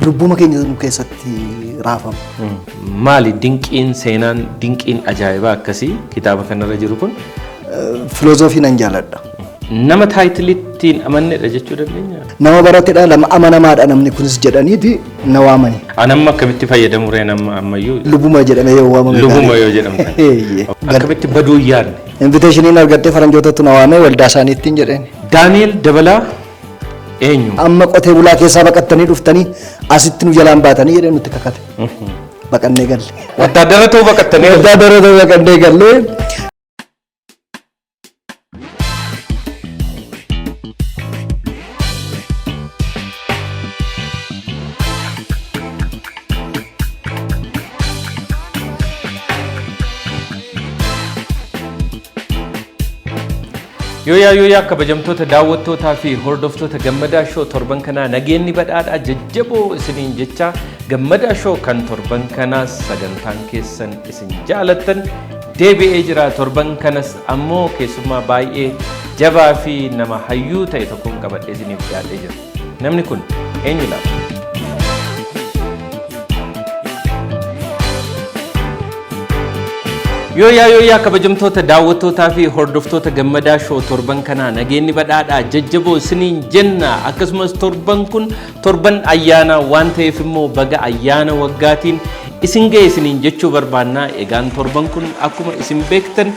Lubbuma keenya nu keessatti raafama. Maali dinqiin seenaan dinqiin ajaa'ibaa akkasii kitaaba kanarra jiru kun? Filoozofii nan jaaladha. Nama taayitiliitti amannedha jechuu dandeenya? Nama baratedha lama amanamaadha namni kunis jedhaniiti na waamani. Anamma akkamitti fayyadamu ree nama ammayyuu? Lubuma jedhamee yoo waamame. Lubuma yoo jedhamtan. Eeyyee. Akkamitti baduu hin yaadne? Inviteeshiniin argadhee faranjootatu na waamee waldaa isaaniittiin jedheen. Daani'el Dabalaa eenyu? Amma qotee bulaa keessaa baqattanii dhuftanii asitti nu jalaan baatanii jedhee nutti kakate. Baqannee galle. Wattaadara ta'uu baqattanii? Wattaadara ta'uu baqannee galle. Yooyaa yooyaa kabajamtoota daawwattootaa fi hordoftoota Gammadaa Show torban kanaa nageenyi badhaadhaa jajjaboo isiniin jecha Gammadaa Show kan torban kanaa sagantaan keessan isin jaalattan deebi'ee jira. Torban kanas ammoo keessummaa baay'ee jabaa fi nama hayyuu ta'e tokkoon qabadhee isiniif dhiyaadhee jira. Namni kun eenyu laata? Yooyaa yooyaa kabajamtoota daawwattootaa fi hordoftoota Gammadaa Show torban kanaa nageenyi badhaadhaa jajjaboo isiniin jenna. Akkasumas torban kun torban ayyaanaa waan ta'eef immoo baga ayyaana waggaatiin isin ga'e isiniin jechuu barbaanna. Egaan torban kun akkuma isin beektan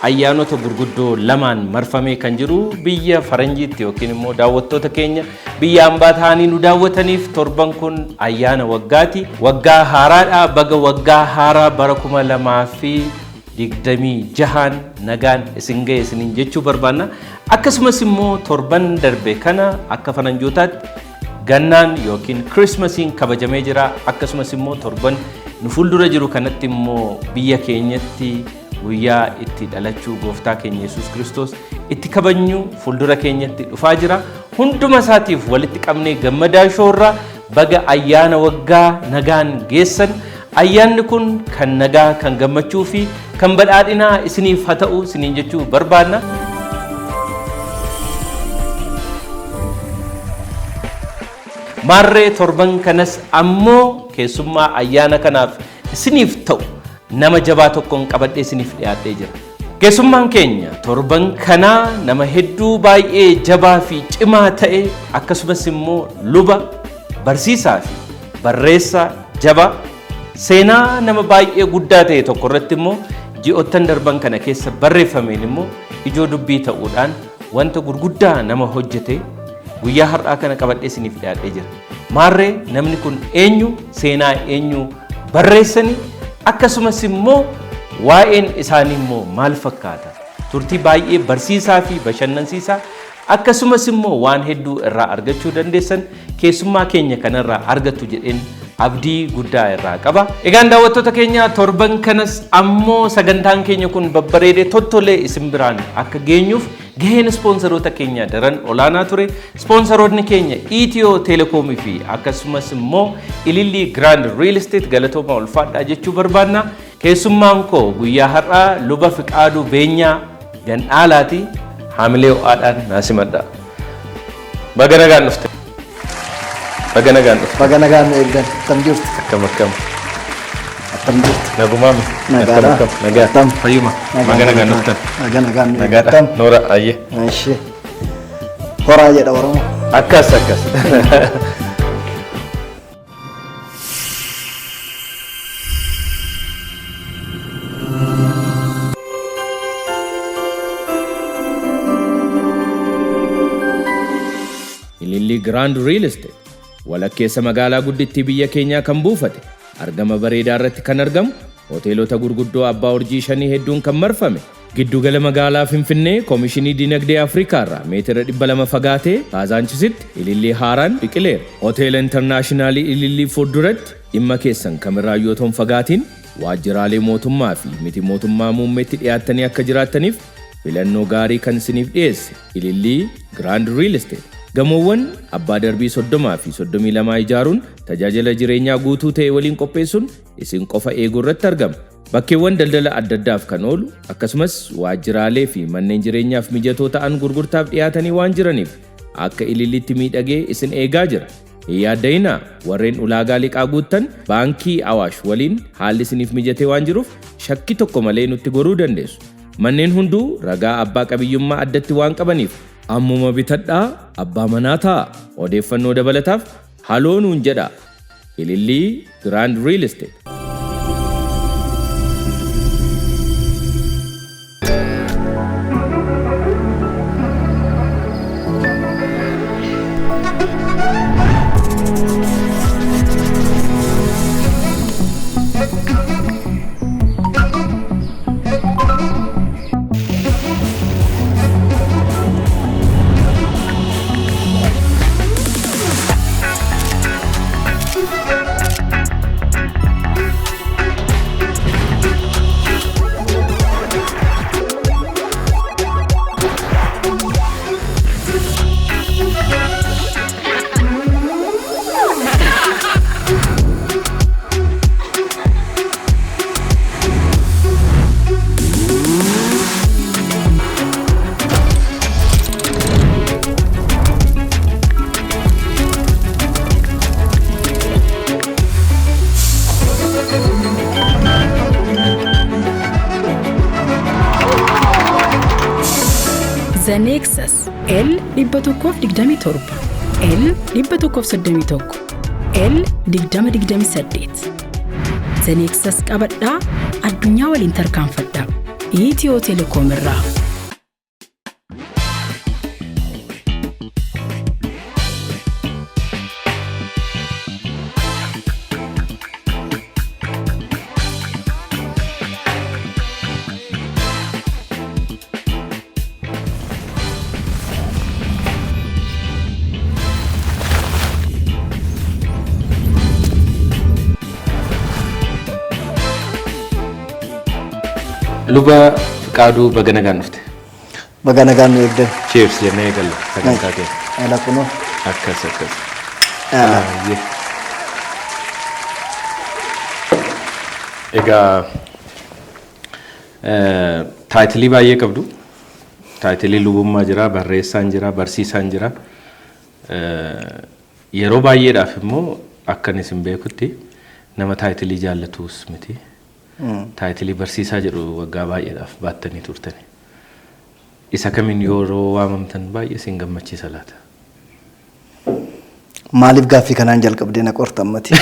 ayyaanota gurguddoo lamaan marfamee kan jiru biyya faranjiitti yookiin immoo daawwattoota keenya biyya ambaa ta'anii nu daawwataniif torban kun ayyaana waggaati. Waggaa haaraadha. Baga waggaa haaraa bara 2026 nagaan isin ga'e isiniin jechuu barbaanna. Akkasumas immoo torban darbe kana akka faranjootaatti gannaan yookiin kirismasiin kabajamee jira. Akkasumas immoo torban nu fuuldura jiru kanatti immoo biyya keenyatti guyyaa itti dhalachuu gooftaa keenya Yesuus Kiristoos itti kabajnu fuuldura keenyatti dhufaa jira. Hunduma isaatiif walitti qabnee Gammadaa Shoorraa baga ayyaana waggaa nagaan geessan. Ayyaanni kun kan nagaa, kan gammachuu fi kan badhaadhinaa isiniif haa ta'u isiniin jechuu barbaanna. Maarree torban kanas ammoo keessummaa ayyaana kanaaf isiniif ta'u nama jabaa tokkoon qabadhee isiniif dhiyaadhee jira. Keessummaan keenya torban kanaa nama hedduu baay'ee jabaa fi cimaa ta'e akkasumas immoo luba, barsiisaa fi barreessaa jabaa seenaa nama baay'ee guddaa ta'e tokko irratti immoo ji'oottan darban kana keessa barreeffameen immoo ijoo dubbii ta'uudhaan wanta gurguddaa nama hojjete guyyaa har'aa kana qabadhee isiniif dhiyaadhee jira. Maarree namni kun eenyu, seenaa eenyu barreessanii, akkasumas immoo waa'een isaanii immoo maal fakkaata? Turtii baay'ee barsiisaa fi bashannansiisaa akkasumas immoo waan hedduu irraa argachuu dandeessan keessummaa keenya kanarraa argattu jedheen abdii guddaa irraa qaba. Egaan daawwattoota keenya torban kanas ammoo sagantaan keenya kun babbareedee tottolee isin biraan akka geenyuuf gaheen ispoonsaroota keenya daran olaanaa ture. Ispoonsaroonni keenya Itiyoo Teelekoomii fi akkasumas immoo Ilillii Grand Real Estate galatooma ulfaadhaa jechuu barbaanna. Keessummaan koo guyyaa har'aa luba Fiqaaduu Beenyaa Gandhaalaati. Haamilee ho'aadhaan naa simadhaa. Baga nagaan dhufte. Baga nagaan dhufte. Baga nagaan nu eegdan. Attam jirtu? Akkam akkam. Attam jirtu? Nagumaa miti. Nagaadha. Akkam akkam. Nagaa. Attam. Fayyuma. Baga nagaan dhuftan. Baga nagaan nu Nagaadha. eegdan. Noora ayyee. Ishee. Horaa jedha Oromoo. Akkas akkas. Ilillii Grand Real Estate walakkeessa magaalaa guddittii biyya keenyaa kan buufate argama bareedaa irratti kan argamu hoteelota gurguddoo abbaa urjii shanii hedduun kan marfame Giddugala magaalaa Finfinnee Komishinii Dinagdee Afrikaarraa meetira 200 fagaatee Kaazaanchisitti Ilillii haaraan biqileera. Hoteela Intarnaashinaalii Ilillii fuulduratti dhimma keessan kamirraayyuu otoo hin fagaatiin waajjiraalee mootummaa fi miti mootummaa muummeetti dhiyaattanii akka jiraattaniif filannoo gaarii kan isiniif dhiyeesse Ilillii Grand Real Estate. Gamoowwan abbaa darbii 30 fi 32 ijaaruun tajaajila jireenyaa guutuu ta'e waliin qopheessuun isin qofa eeguu irratti argama. Bakkeewwan daldala adda addaaf kan oolu akkasumas waajjiraalee fi manneen jireenyaaf mijatoo ta'an gurgurtaaf dhiyaatanii waan jiraniif akka ililliitti miidhagee isin eegaa jira. Hin yaadda'inaa, warreen ulaagaa liqaa guuttan Baankii Awaash waliin haalli isiniif mijatee waan jiruuf shakkii tokko malee nutti goruu dandeessu. Manneen hunduu ragaa abbaa qabiyyummaa addatti waan qabaniif ammuma bitadhaa abbaa manaa ta'aa. Odeeffannoo dabalataaf haloo nuun jedhaa. Ilillii Grand Real Estate. The Nexus L 127, L 131, L 2028. The Nexus qabadhaa, addunyaa waliin tarkaanfadhaa. Itiyoo Telekoom irraa. Luba Fiqaaduu, baga nagaan dhufte. Baga nagaan nu eegdan. Cheers jennee eegalla sagantaa keenya. Ala kunoo. Akkas akkas. Ala. Baay'ee. Egaa title baay'ee qabdu. Title lubummaa jira, barreessaan jira, barsiisaan jira. Yeroo baay'eedhaaf immoo akkan isin beekutti nama title jaallatus miti. Title barsiisaa jedhu waggaa baay'eedhaaf baattanii turtani. Isa kamiin yeroo waamamtan baay'ee isin gammachiisa laata? Maaliif gaaffii kanaan jalqabdee na qorta ammati?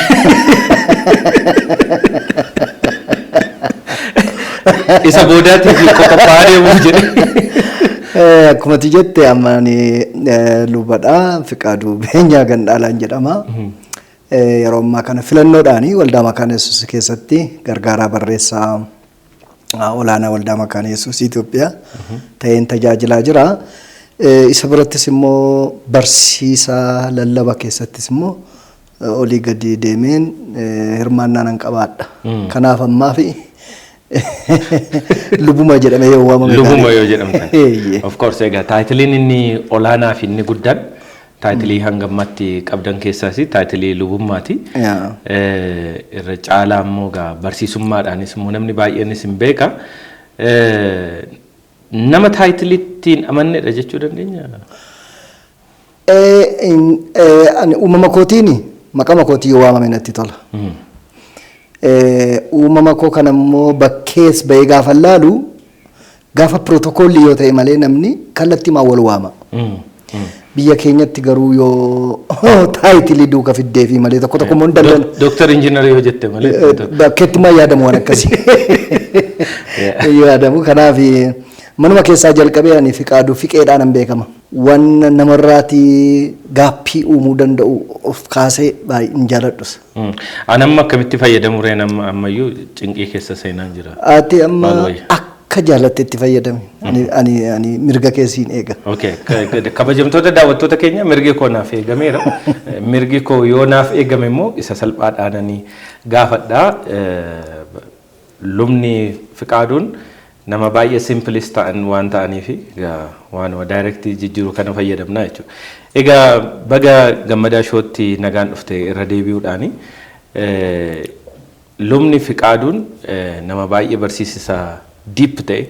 Isa boodaatiif qophaa'aa deemuuf jedhe. Akkuma ati jette, amma ani lubadha. Fiqaaduu Beenyaa Gandhaalaan jedhama. Yeroo ammaa kana filannoodhaani Waldaa Makaana Yesuus keessatti gargaaraa barreessaa olaanaa Waldaa Makaana Yesuus Itoophiyaa ta'een tajaajilaa jira. Isa birattis immoo barsiisaa lallaba keessattis immoo olii gadi deemeen hirmaannaa nan qabaadha. Kanaaf ammaa fi lubuma jedhamee yoo waamame Lubuma gaarii. yoo jedhamtan. Eeyyee. Of course, egaa titleiin inni olaanaa fi inni guddaan title hanga ammaatti qabdan keessaas title lubummaati. Irra caalaa immoo egaa barsiisummaadhaanis immoo namni baay'eenis hin beeka. Nama titleittiin amannedha jechuu dandeenya? Ani uumama kootiin maqama kootii yoo waamame natti tola. Uumama koo kana immoo bakkees bahee gaafa laalu, gaafa pirootokoolli yoo ta'e malee namni kallattii maan wal waama. Biyya keenyatti garuu yoo title duuka fiddee fi malee tokko tokko immoo hin danda'an. Dooktar, injiinar yoo jette malee. Bakkeetti maa yaadamu waan akkasii. Yaadamu, kanaaf manuma keessaa jalqabee ani Fiqaaduu Fiqeedhaan hin beekama. Waan namarraatii gaappii uumuu danda'u of kaasee baay'ee hin jaaladhus. Ani amma akkamitti fayyadamu reen? Amma ammayyuu cinqii keessa seenaan jira. Ati amma Maal wayya? akka jaalatte itti fayyadami. Ani mirga keessiin eega. Okay. Kabajamtoota daawwattoota keenya, mirgi koo naaf eegameera. Mirgi koo yoo naaf eegame immoo isa salphaadhaan ani gaafadha. Lubni Fiqaaduun nama baay'ee simpleis ta'an waan ta'aniif egaa waanuma direct jijjiiru kana fayyadamna jechuudha. Egaa baga Gammadaa Showtti nagaan dhufte irra deebi'uudhaani. Lubni Fiqaaduun nama baay'ee barsiisisaa deep ta'e,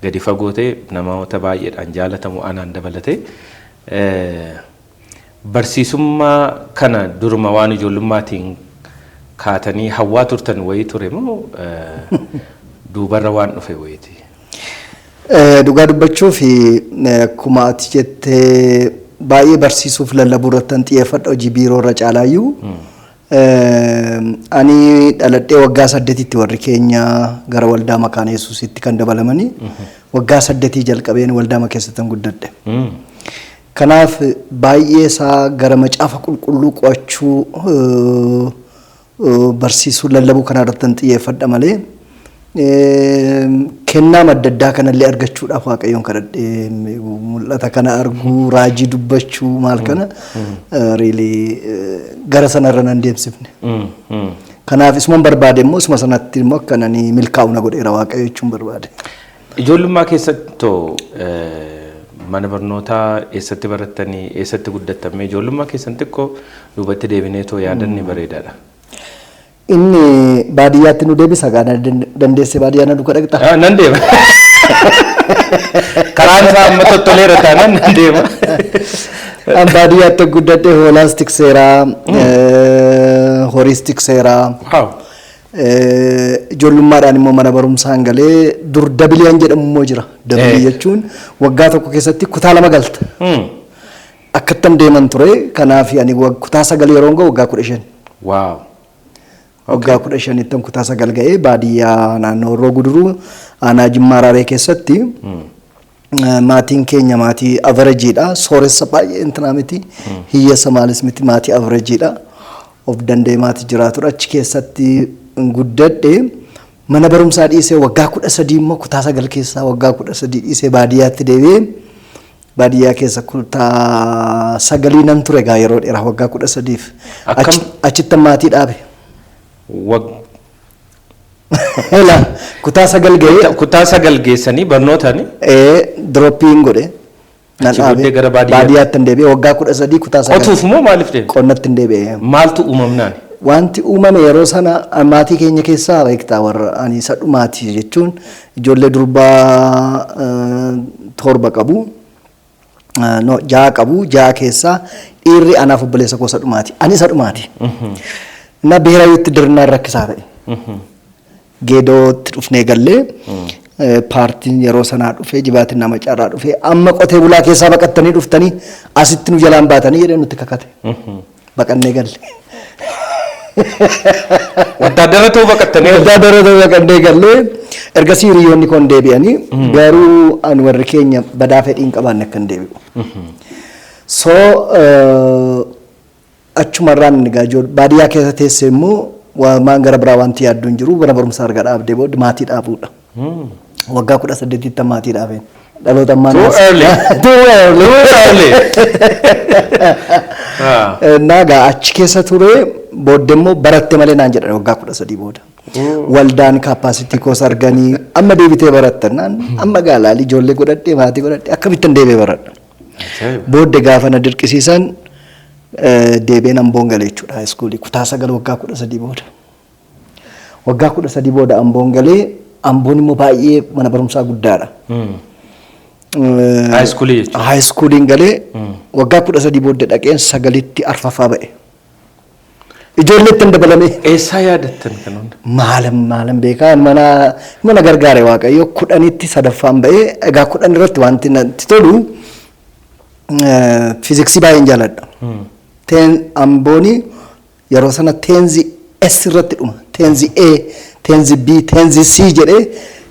gadi fagoo ta'e, namoota baay'eedhaan jaalatamu, anaan dabalatee. Barsiisummaa kana duruma waan ijoollumaatiin kaatanii hawwaa turtan wayii ture moo duubarra waan dhufe wayiiti? Dhugaa dubbachuuf, akkuma ati jettee, baay'ee barsiisuuf lallabuu irratti xiyyeeffadha hojii biiroo irra caalaayyuu. Ani dhaladhee waggaa 8tti warri keenya gara waldaa Makaana Yesuusitti kan dabalamanii, waggaa 8 jalqabeen waldaa keessatti guddadhe. Kanaaf baay'ee isaa gara macaafa qulqulluu qo'achuu, barsiisuu, lallabuu kana irratti xiyyeeffadha malee kennaa adda addaa kanallee argachuudhaaf Waaqayyoon kadhadhee, mul'ata kana arguu, raajii dubbachuu, maal kana really gara sanarra nan deemsifne. Kanaaf isuman barbaade immoo isuma sanatti immoo akka nani milkaa'u na godheera Waaqayyo jechuun barbaade. Ijoollummaa keessatti mana barnootaa eessatti barattanii, eessatti guddattamee? Ijoollummaa keessan xiqqoo duubatti deebinee too yaadanni bareedaadha. Inni baadiyyaatti nu deebisa gaa, dandeessee baadiyyaa na duuka dhaqxa. Nan deema. Karaan isaa amma tottoleera taanaan nan deema. An baadiyyaatti guddadhe, hoolaas tikseeraa, horiis tikseeraa. Ijoollummaadhaan immoo mana barumsaan galee, dur dabiliyaan jedhamu immoo jira. Dabilii jechuun waggaa tokko keessatti kutaa lama galta. Akkattan deeman ture. Kanaaf ani kutaa 9 yeroo ga'u waggaa 15. Waggaa 15ttan kutaa 9 ga'ee, baadiyyaa naannoo Horroo Guduruu, aanaa Jimmaa Raaree keessatti. Maatiin keenya maatii averageiidha. Sooressa baay'ee intinaa miti. Hiyyeessa maalis miti, maatii averageiidha. Of danda'ee maatii jiraatudha. Achi keessatti guddadhe. Mana barumsaa dhiisee waggaa 13 immoo, kutaa 9 keessaa waggaa 13 dhiisee baadiyyaatti deebi'ee, baadiyyaa keessa kutaa 9 nan ture egaa yeroo dheeraa, waggaa 13f. Akkam? Achitti maatii dhaabe. Ela kutaa 9 ga'ee. Kutaa 9 geessanii barnootani? Dropiin godhe. Nan Achi booddee dhaabe. gara baadiyyaatti? Baadiyyaatti hin deebi'e waggaa 13, kutaa 9. Qotuuf moo maaliif deemte? Qonnatti hin deebi'e. Maaltu uumamnaan? Wanti uumame yeroo sana maatii keenya keessaa beektaa warra ani isa dhumaatii jechuun ijoollee durbaa torba qabu. No, ja'a qabu. Ja'a keessaa dhiirri anaaf obboleessa koo isa dhumaati. Ani isa dhumaati. Na beerayyuutti dirnaan rakkisaa ta'e. Geedootti dhufnee gallee, paartiin yeroo sanaa dhufee, jibaatiin nama carraa dhufee, "Amma qotee bulaa keessaa baqattanii dhuftanii asitti nu jalaan baatanii," jedhee nutti kakate. Baqannee galle. Wattaadara ta'uu baqattanii? Wattaadara ta'uu baqannee gallee. Ergasii hiriyoonni koon deebi'anii, garuu an warri keenya badaa fedhii hin qabaanne akka hin deebi'u. So achumarraan egaa baadiyyaa keessa teessee immoo waan gara biraa wanti yaaddu hin jiru, mana barumsaa erga dhaabdee booda maatii dhaabuudha. Waggaa 18tti maatii dhaabeen. Dhaloota ammaa. Too early. Too early. Too early. Naa gaa achi keessa ture, booddee immoo baratte malee naan jedhan waggaa 13 booda. Waldaan capacity koos arganii, "Amma deebitee baratta?" Naan, "Amma gaa laali, ijoollee godhadhee, maatii godhadhee, akkamittan deebi'ee baradha?" Booddee gaafa na dirqisiisan deebi'een Amboon galee jechuudha, high schoolii kutaa 9 waggaa 13 booda. Waggaa 13 booda Amboon galee, Amboon immoo baay'ee mana barumsaa guddaadha. High schoolii jechuudha. High schooliin galee, waggaa 13 booda dhaqeen sagalitti arfaffaa ba'e. Ijoolleetti hin dabalame. Eessaa yaadattan kan hunda? Maalan maalan beekaa, mana gargaare Waaqayyo, 10tti sadaffaan ba'ee. Egaa 10 irratti wanti natti tolu fiiziksii baay'een jaaladha. Teen Ambooni yeroo sana tenth S irratti dhuma. Tenth A, tenth B, tenth C jedhee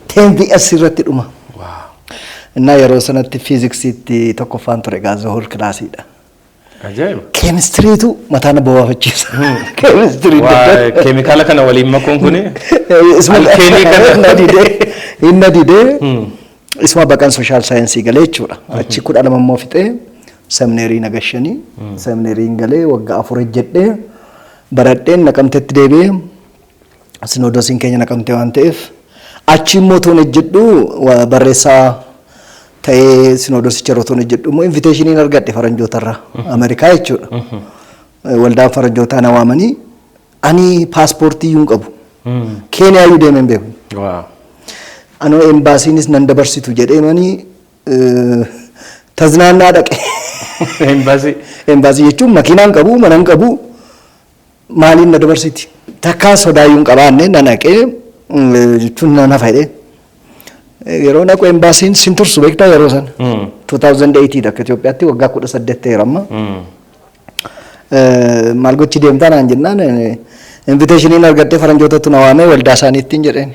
tenth S irratti dhuma. Innaa yeroo sanatti fiiziksiitti tokkoffaan ture egaa whole classiidha. Ajaa'iba. Keemistiriitu mataa na bobaafachiisa. Keemistirii. Waa keemikaala kana waliin makuun kuni Isuma alkeenii kana. na didee, inni didee, isuma baqan social science galee jechuudha. Achi 12 immoo fixee seminary nagashanii, seminaryn galee waggaa 4 hojjedhee baradheen Naqamteetti deebi'ee, sinoodosiin keenya Naqamtee waan ta'eef, achi immoo toon hojjedhu barreessaa ta'ee sinoodosicha yeroo toon hojjedhu immoo invitationiin argadhe faranjootarraa, Ameerikaa jechuudha. Waldaan faranjootaa na waamanii, ani paaspoortii iyyuu hin qabu. Keeniyaa iyyuu deemee hin beeku. Anoo embaasiinis nan dabarsitu jedhee manii taznaannaa dhaqe. Embaasii. Embaasii jechuun makiinaan qabu, mana hin qabu, maaliin na dabarsiti? Takkaa sodaayyuu hin qabaanne na naqee jechuun na nafa jedhee. Yeroo naqu embaasiin sin tursu, beektaa, yeroo sana. 2008 akka Itoophiyaatti waggaa 18 ta'eera amma. Maal gochi deemtaa naan jennaan, invitationiin argadhee faranjootatu na waamee waldaa isaaniittiin jedheen.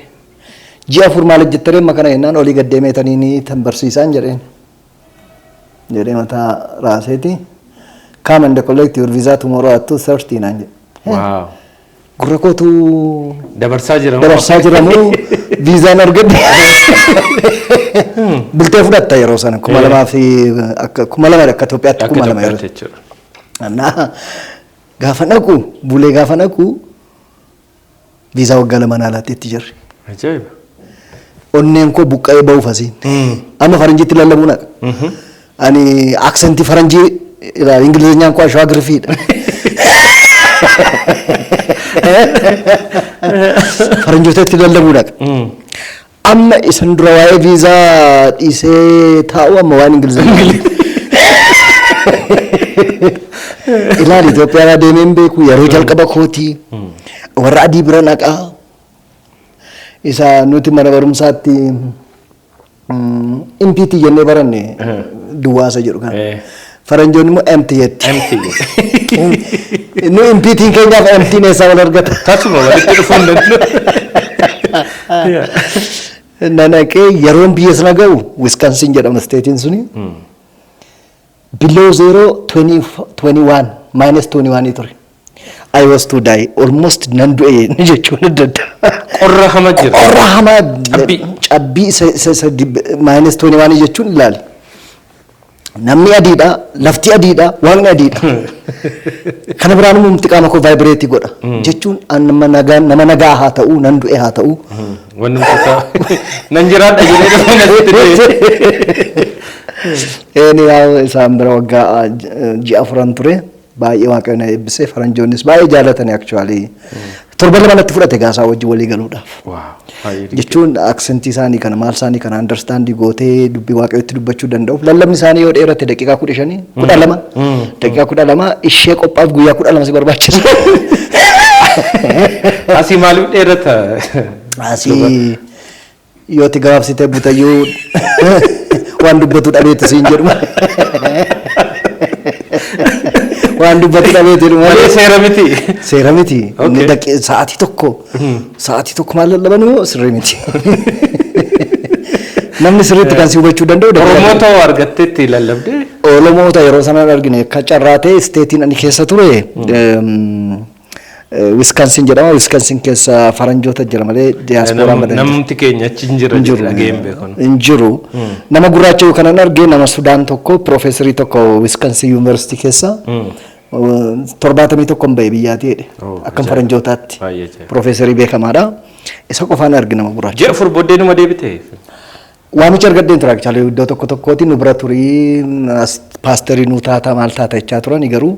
Ji'a 4 maal hojjettee amma kana jennaan, olii gad deemeetanii tan barsiisaan jedheen. Jedhee mataa raaseeti. "Come and collect your visa tomorrow at 2:30" naan jedhe. Gurra kootu Dabarsaa jira moo? Dabarsaa jira moo viizaan argadhe? Bultee fudhatta yeroo sana 2000 fi akka 2000 akka Itoophiyaatti Akka 2000 yeroo. Itoophiyaatti jechuudha. Annaa gaafa naqu, bulee gaafa naqu, viizaa waggaa 2 naa laatteetti jirri. Ajaa'iba. Onneen koo buqqa'ee ba'uuf asiin. Amma faranjiitti lallabuu naqa. Ani accentii faranjii ilaali, Ingilizeenyaan koo ashawaa girfiidha. Faranjootatti lallabuu naqa. Amma isan dura waa'ee viizaa dhiisee taa'u, amma waan Ingilizeenyaa. Ilaali, Itoophiyaa deemee hin beeku, yeroo jalqaba kootii warra adii bira naqaa. Isa nuti mana barumsaatti empty jennee baranne, duwwaasa jedhu kana. Faranjoonni immoo empty jetti. Empty. Nu emptyn keenyaaf emptyn eessaa wal argata? Tasuma walitti dhufuu hin danda'u. Na naqee yeroon biyya sana ga'u, Wisconsin jedhama stateiin suni. Below zero, 21, minus 21 ture. I was to die, almost nan du'e jechuun adda adda. Qorra hama jira. Qorra hamaa. Cabbii. Cabbii isa minus 21 jechuun ilaali. Namni adiidha, lafti adiidha, waaqni adiidha. Kana biraan immoo humti qaama koo vibrate godha. Jechuun an nama nagaa, nama nagaa haa ta'u, nan du'e haa ta'u. Wanni isaa nan jiraadha jedhee dhufee nasitti du'e. Eeni, yaa isaan bira waggaa ji'a 4 ture. Baay'ee Waaqayyo na eebbisee, faranjoonnis baay'ee jaalatani actually. Torban 2 natti fudhate gaasaa wajjin walii galuudhaaf. Baay'ee dinqii. Jechuun accentii isaanii kana, maal isaanii kana understand gootee dubbii Waaqayyotti dubbachuu danda'uuf, lallabni isaanii yoo dheerate daqiiqaa 15, 12, daqiiqaa 12 ishee qophaaf guyyaa 12 si barbaachisa. Asii maaliif dheerata? Asii yoo itti gabaabsitee butayyuu waan dubbatu dhabeetu siin jedhu malee. Waan dubbatu dhabeetu jedhu Malee malee. seera miti. Seera miti. Inni sa'aatii 1 maal lallaban immoo sirrii miti. Namni sirriitti kan si hubachuu danda'u Oromoota hoo argatteetti lallabdee? Oromoota yeroo sanaan argine. Akka carraa ta'e stateiin ani keessa ture Wisconsin jedhama. Wisconsin keessa faranjoota jira malee diyaaspooraan badan Namti keenya achi hin jira hin jiru. dhageen beekanu. Hin jiru. Nama gurraacha yoo kanan arge, nama Sudaan tokko, piroofeesarii tokko Wisconsin Yuunivarsiitii keessa, 71n ba'e biyyaati jedhe. Oh, Akkam ajaa'iba. faranjootaatti. Baay'ee ajaa'iba. Piroofeesarii beekamaadha. Isa qofaan arge nama gurraacha. Ji'a 4 booddee numa deebite. Waamicha argadheen ture actually iddoo tokko tokkooti, nu bira turii, as paasterii nu taata, maal taata jechaa turani, garuu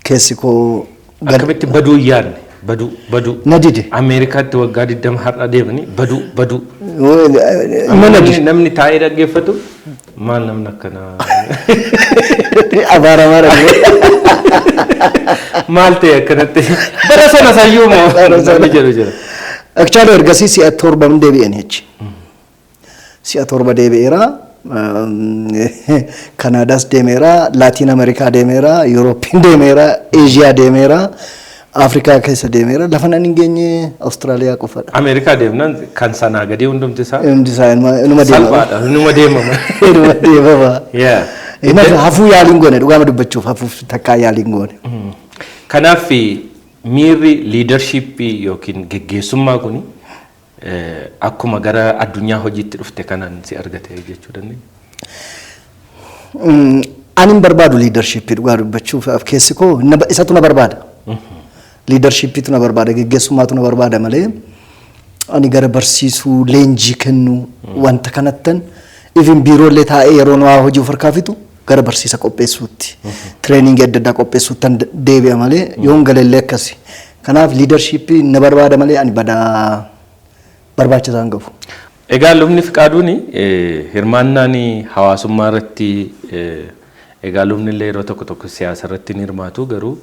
keessi koo Akkamitti baduu hin yaadne? Baduu baduu. Na dide. Ameerikaatti waggaa 20 har'a deemanii baduu baduu. Na dide. Namni taa'ee dhaggeeffatu maal namni akkanaa? Abaaramaa dhagee. Maal ta'e akkanatti? Bara sana sayyuu moo? Bara sana. Namni jedhu jira. Actually ergasii si'a 7 deebi'an jechi. Si'a 7 deebi'eera. Kanaadaas deemeera, Laatiin Ameerikaa deemeera, Yuuroopiin deemeera, Eeshiyaa deemeera, Afrikaa keessa deemeera. Lafa nan hin geenye Awustiraaliyaa qofadha. Ameerikaa deemnaan kan sanaa gadii hundumti isaa Hundi isaa inuma deemama. salphaadha. Inuma deemama. Inuma deemama. Hafuu yaaliin goone, dhugaama dubbachuuf hafuuf takkaa yaaliin goone. Kanaaf miirri leadershipii yookiin geggeessummaa kuni akkuma gara addunyaa hojiitti dhufte kanaan si argate jechuu dandeenya. Ani hin barbaadu leadershipii, dhugaa dubbachuuf keessi koo isatu na barbaada. Leadershipiitu na barbaada, geggeessummaatu na barbaada malee ani gara barsiisuu, leenjii kennuu, wanta kanattan even biiroolee taa'ee yeroo waa hojii of harkaa fixu gara barsiisa qopheessuutti, trainingii adda addaa qopheessuutti deebi'a malee yoon galellee akkasi. Kanaaf leadershipii na barbaada malee ani badaa barbaachisaa hin qabu. Egaa lubni Fiqaaduun hirmaannaan hawaasummaa irratti Egaa lubni illee yeroo tokko tokko siyaasa irratti ni hirmaatu, garuu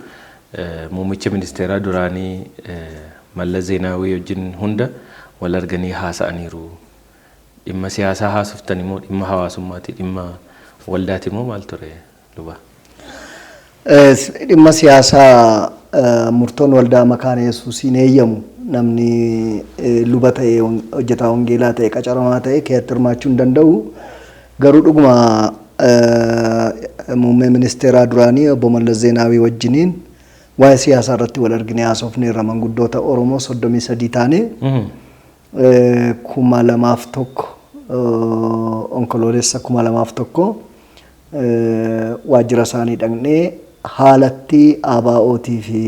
muummicha ministeeraa duraanii Mallas Zeenaawii wajjin hunda wal arganii haasa'aniiru. Dhimma siyaasaa haasoftan immoo dhimma hawaasummaati, dhimma waldaati immoo maal ture, luba? Dhimma siyaasaa murtoon waldaa Makaana Yesuusiin eeyyamu, namni luba ta'e, hojjetaa wangeelaa ta'e, qacaramaa ta'e keessatti hirmaachuu hin danda'u. Garuu dhuguma muummee ministeeraa duraanii obbo Mallas Zeenaawii wajjiniin waa'ee siyaasaa irratti wal argine haasofneerra, manguddoota Oromoo 33 taane, 2001, Onkoloolessa 2001 waajjira isaanii dhaqnee haalatti ABO'tii fi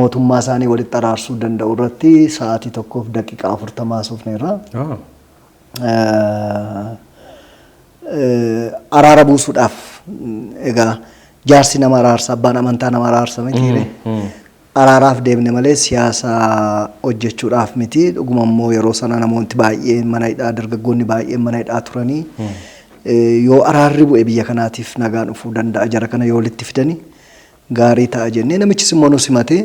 mootummaa isaanii walitti araarsuu danda'u irratti sa'aatii 1:40 haasofneerra. Araara buusuudhaaf egaa jaarsi nama araarsa, abbaan amantaa nama araarsa miti. Araaraaf deemne malee siyaasa hojjechuudhaaf miti. Dhuguma immoo yeroo sana namoonni baay'een mana hidhaa, dargaggoonni baay'een mana hidhaa turanii, yoo araarri bu'e biyya kanaatiif nagaan dhufuu danda'a, jara kana yoo walitti fidani gaarii ta'a jennee, namichis immoo nu simatee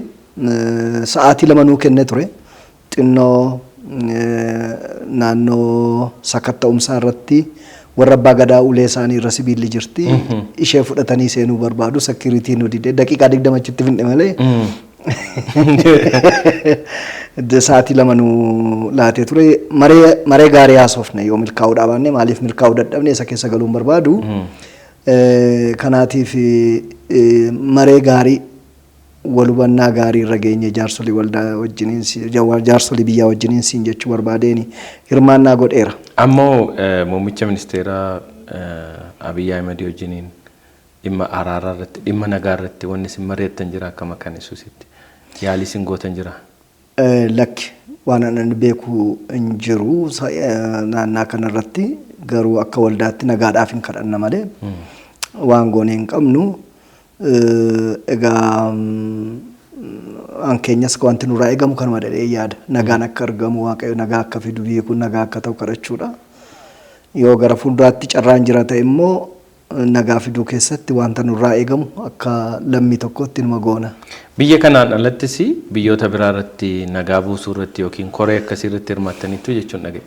sa'aatii 2 nuu kenne ture. Xinnoo naannoo sakatta'umsaa irratti warra abbaa gadaa ulee isaanii irra sibiilli jirti. Ishee fudhatanii seenuu barbaadu, security nu dide, daqiiqaa 20 achitti finne malee sa'aatii 2 nu laatee ture. Maree gaarii haasofne. Yoo milkaa'uu dhaabanne, maaliif milkaa'uu dadhabne, isa keessa galuun barbaadu. Kanaatiif maree gaarii, wal hubannaa gaarii irra geenye jaarsolii waldaa wajjiniin, jaarsolii biyyaa wajjiniin siin jechuu barbaadeeni hirmaannaa godheera. Ammoo muummicha ministeeraa Abiyyi Ahimad wajjiniin dhimma araaraa irratti, dhimma nagaa irratti wanni isin mari'attan jira akka Makaana Yesuusitti? Yaalii isin gootan jira? Lakki, waan ani beeku hin jiru naannaa kanarratti. Garuu akka waldaatti nagaadhaaf hin kadhanna malee waan goone hin qabnu. Egaa an keenyas wanti nurraa eegamu kanuma dhadhee yaada. Nagaan akka argamu, Waaqayyo nagaa akka fidu, biyyi kun nagaa akka ta'u kadhachuudha. Yoo gara fuulduraatti carraan jira ta'e immoo nagaa fiduu keessatti wanta nurraa eegamu akka lammii tokkootti numa goona. Biyya kanaan alattis biyyoota biraa irratti nagaa buusuu irratti yookiin koree akkasii irratti hirmaattaniitu jechuun dhaga'e.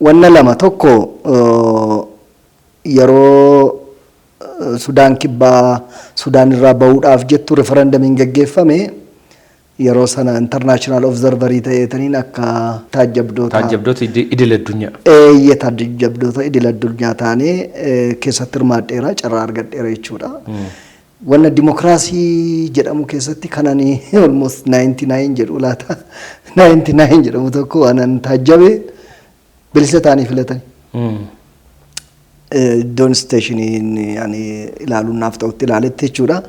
Wanna lama. Tokko, yeroo Sudaan Kibbaa Sudaan irraa bahuudhaaf jettu referendamiin gaggeeffame, yeroo sana international observerii ta'eetaniin akka taajjabdoota. Taajjabdoota idil addunyaa. Eeyyee, taajjabdoota idil addunyaa taanee keessatti hirmaadheera, carraa argadheera jechuudha. Wanna dimokiraasii jedhamu keessatti kanan almost 99 jedhu laata, 99 jedhamu tokko waanan taajjabe, bilisa ta'anii filatani. Iddoon stationiin ani ilaaluun naaf ta'utti ilaaletti jechuudha.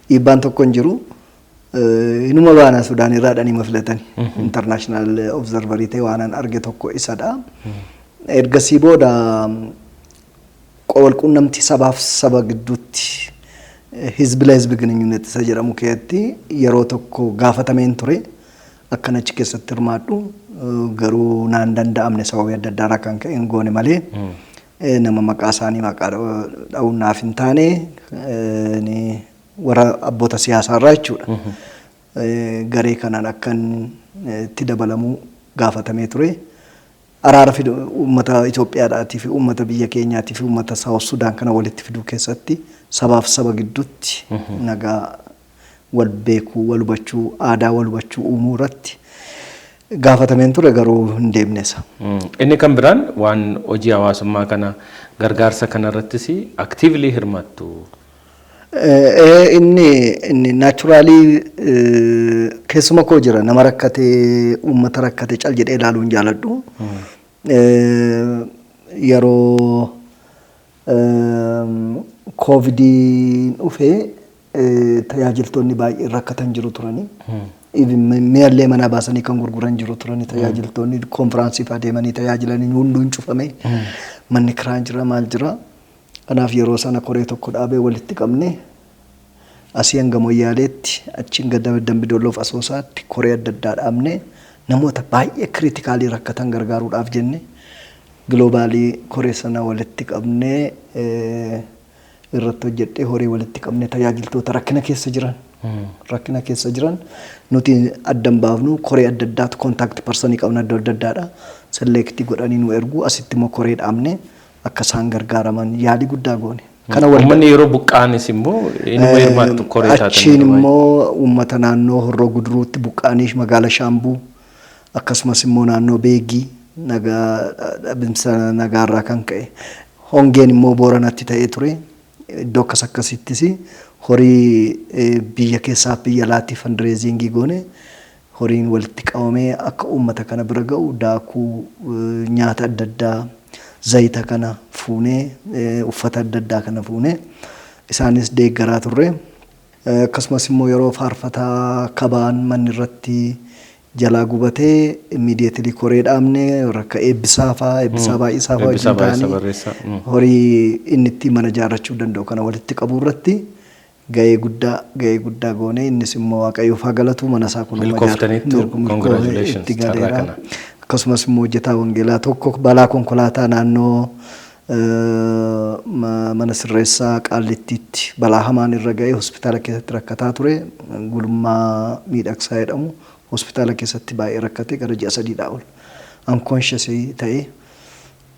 Dhiibbaan tokko hin jiru. Inuma baana Sudaan irraa dhanii filatani. International observerii ta'e waanan arge tokko isadha. Ergasii booda walquunnamtii sabaaf saba gidduutti ህዝብ ለህዝብ ግንኙነት isa jedhamu keessatti yeroo tokko gaafatameen ture akkan achi keessatti hirmaadhu, garuu naan danda'amne, sababii adda addaa irraa kan ka'e hin goone malee, nama maqaa isaanii maqaa dha'uun naaf hin taane, warra abboota siyaasaa irraa jechuudha. Garee kanaan akkan itti dabalamuu gaafatamee ture. Araara fidu uummata Itoophiyaadhaatii fi uummata biyya keenyaatii fi uummata South Sudaan kana walitti fiduu keessatti, sabaaf saba gidduutti nagaa, wal beekuu, wal hubachuu, aadaa wal hubachuu uumuu irratti gaafatameen ture, garuu hin deemnesa. Inni kan biraan waan hojii hawaasummaa kana, gargaarsa kana irrattis actively hirmaattu. Inni naturally keessuma koo jira. Nama rakkatee, uummata rakkate cal jedhee ilaaluu hin jaaladhu. Yeroo Covidiin dhufee tajaajiltoonni baay'een rakkatan jiru turanii. Mi'allee manaa baasanii kan gurguran jiru turanii, tajaajiltoonni konfiraansiif adeemanii tajaajilanii hunduu hin cufame. Manni kiraan jira, maal jira. Kanaaf yeroo sana koree tokko dhaabee walitti qabne, asii hanga Moyyaaleetti, achi hanga Dambidolloof Asoosaatti koree adda addaa dhaabne, namoota baay'ee critically rakkatan gargaaruudhaaf jenne. Global koree sana walitti qabnee irratti hojjedhee, horii walitti qabnee, tajaajiltoota rakkina keessa jiran nuti addan baafnu, koree adda addaatu, contact person qabna iddoo adda addaadha. Select godhanii nu ergu, asitti immoo koree dhaabne akka isaan gargaaraman yaalii guddaa goone. Kana Uummanni yeroo buqqaanis immoo inuma hirmaattu koree taatan. Achiin immoo uummata naannoo Horroo Guduruutti buqqaanii, magaala Shaambuu, akkasumas immoo naannoo Beegii nagaa dhabinsa nagaarraa kan ka'e hongeen immoo Booranatti ta'ee ture. Iddoo akkas akkasittis horii biyya keessaa biyya alaatti fundraising goone, horiin walitti qabamee akka uummata kana bira ga'u, daakuu, nyaata adda addaa, zayita kana fuunee, uffata adda addaa kana fuunee isaanis deeggaraa turre. Akkasumas immoo yeroo faarfataa Kabaan manni irratti jalaa gubatee, immediately koree dhaabne, rakka Eebbisaa fa'aa, Eebbisaa Baay'isaa fa'aa Eebbisaa wajjin Baay'isaa ta'anii barreessaa. Horii inni ittiin mana ijaarrachuu danda'u kana walitti qabuu irratti ga'ee guddaa goone. Innis immoo Waaqayyoof haa galatu, mana isaa kun Milkooftaniittu, congratulations, itti carraa galeera. kana. Akkasumas immoo hojjetaa wangeelaa tokko balaa konkolaataa naannoo mana sirreessaa Qaallittiitti balaa hamaan irra ga'ee hospitaala keessatti rakkataa ture. Gulummaa Miidhagsaa jedhamu, hospitaala keessatti baay'ee rakkate, gara ji'a 3dhaa ol unconscious ta'ee,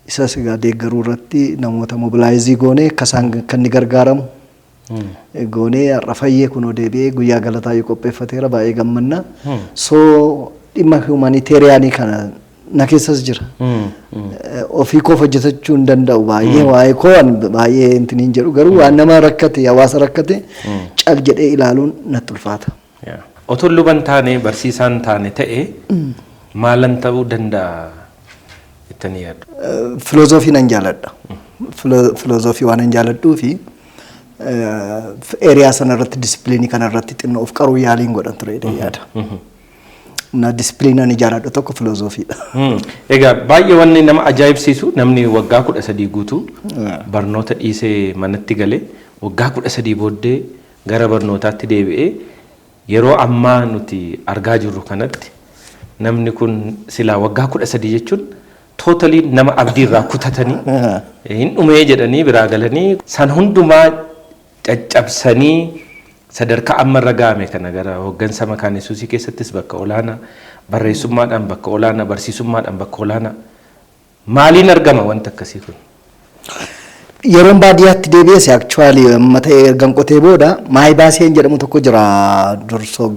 isas egaa deeggaruu irratti namoota mobilize goonee akka isaan kan inni gargaaramu goonee, har'a fayyee kunoo deebi'ee guyyaa galataa yoo qopheeffateera, baay'ee gammanna. So dhimma humanitarian kana na keessas jira. Ofii koof hojjetachuu hin danda'u baay'ee, waa'ee koo ani baay'ee intin hin jedhu, garuu waan nama rakkate, hawaasa rakkate cal jedhee ilaaluun natti ulfaata. Otoo luban taane, barsiisaan taane ta'e, maalan ta'uu danda'a jettanii yaaddu? Filoozofii nan jaaladha. Filoozofii waan nan jaaladhuu fi area sana irratti, discipline kana irratti xinnoo of qaruu yaaliin godhan ture jedhee yaada. Na discipline ani jaaladhu tokko filoozofiidha. Egaa baay'ee wanni nama ajaa'ibsiisu, namni waggaa 13 guutuu barnoota dhiisee manatti galee, waggaa 13 booddee gara barnootaatti deebi'ee, yeroo ammaa nuti argaa jirru kanatti, namni kun silaa waggaa 13 jechuun totally nama abdii irraa kutatanii hin dhumee jedhanii biraa galanii, san hundumaa caccabsanii sadarkaa amma irra ga'ame kana, gara hooggansa Makaana Yesuusii keessattis bakka olaanaa, barreessummaadhaan bakka olaanaa, barsiisummaadhaan bakka olaanaa, maaliin argama wanta akkasii kun? Yeroon baadiyyaatti deebi'es, actually amma ta'e ergan qotee booda, maayi baaseen jedhamu tokko jira, dursoo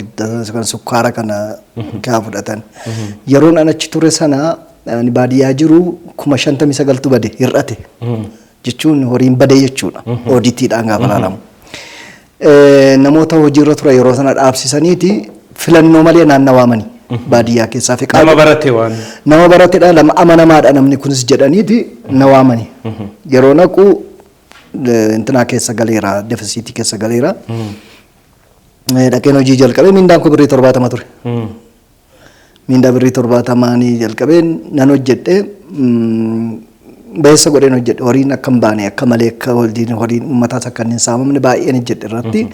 kan sukkaara kana kaa fudhatan. Yeroon an achi ture sana, ani baadiyyaa jiru, 59,000tu bade, hir'ate. Jechuun horiin bade jechuudha. Ooditiidhaan gaafa ilaalamu. Namoota hojiirra ture yeroo sana dhaabsisaniiti filannoo malee naannawaamanii baadiyyaa keessaa fi Nama barate waan. Nama baratedha, lama amanamaadha namni kunis jedhaniiti na waamani. Yeroo naqu intinaa keessa galeera, deficit keessa galeera. Dhaqeen hojii jalqabee, miindaan koo birrii 70 ture. Miindaa birrii 70nii jalqabeen nan hojjedhe, bayeessa godheen hojjedhe, horiin akka hin baane, akka malee akka horiin uummataas akka hin saamamne baay'een hojjedhe irratti.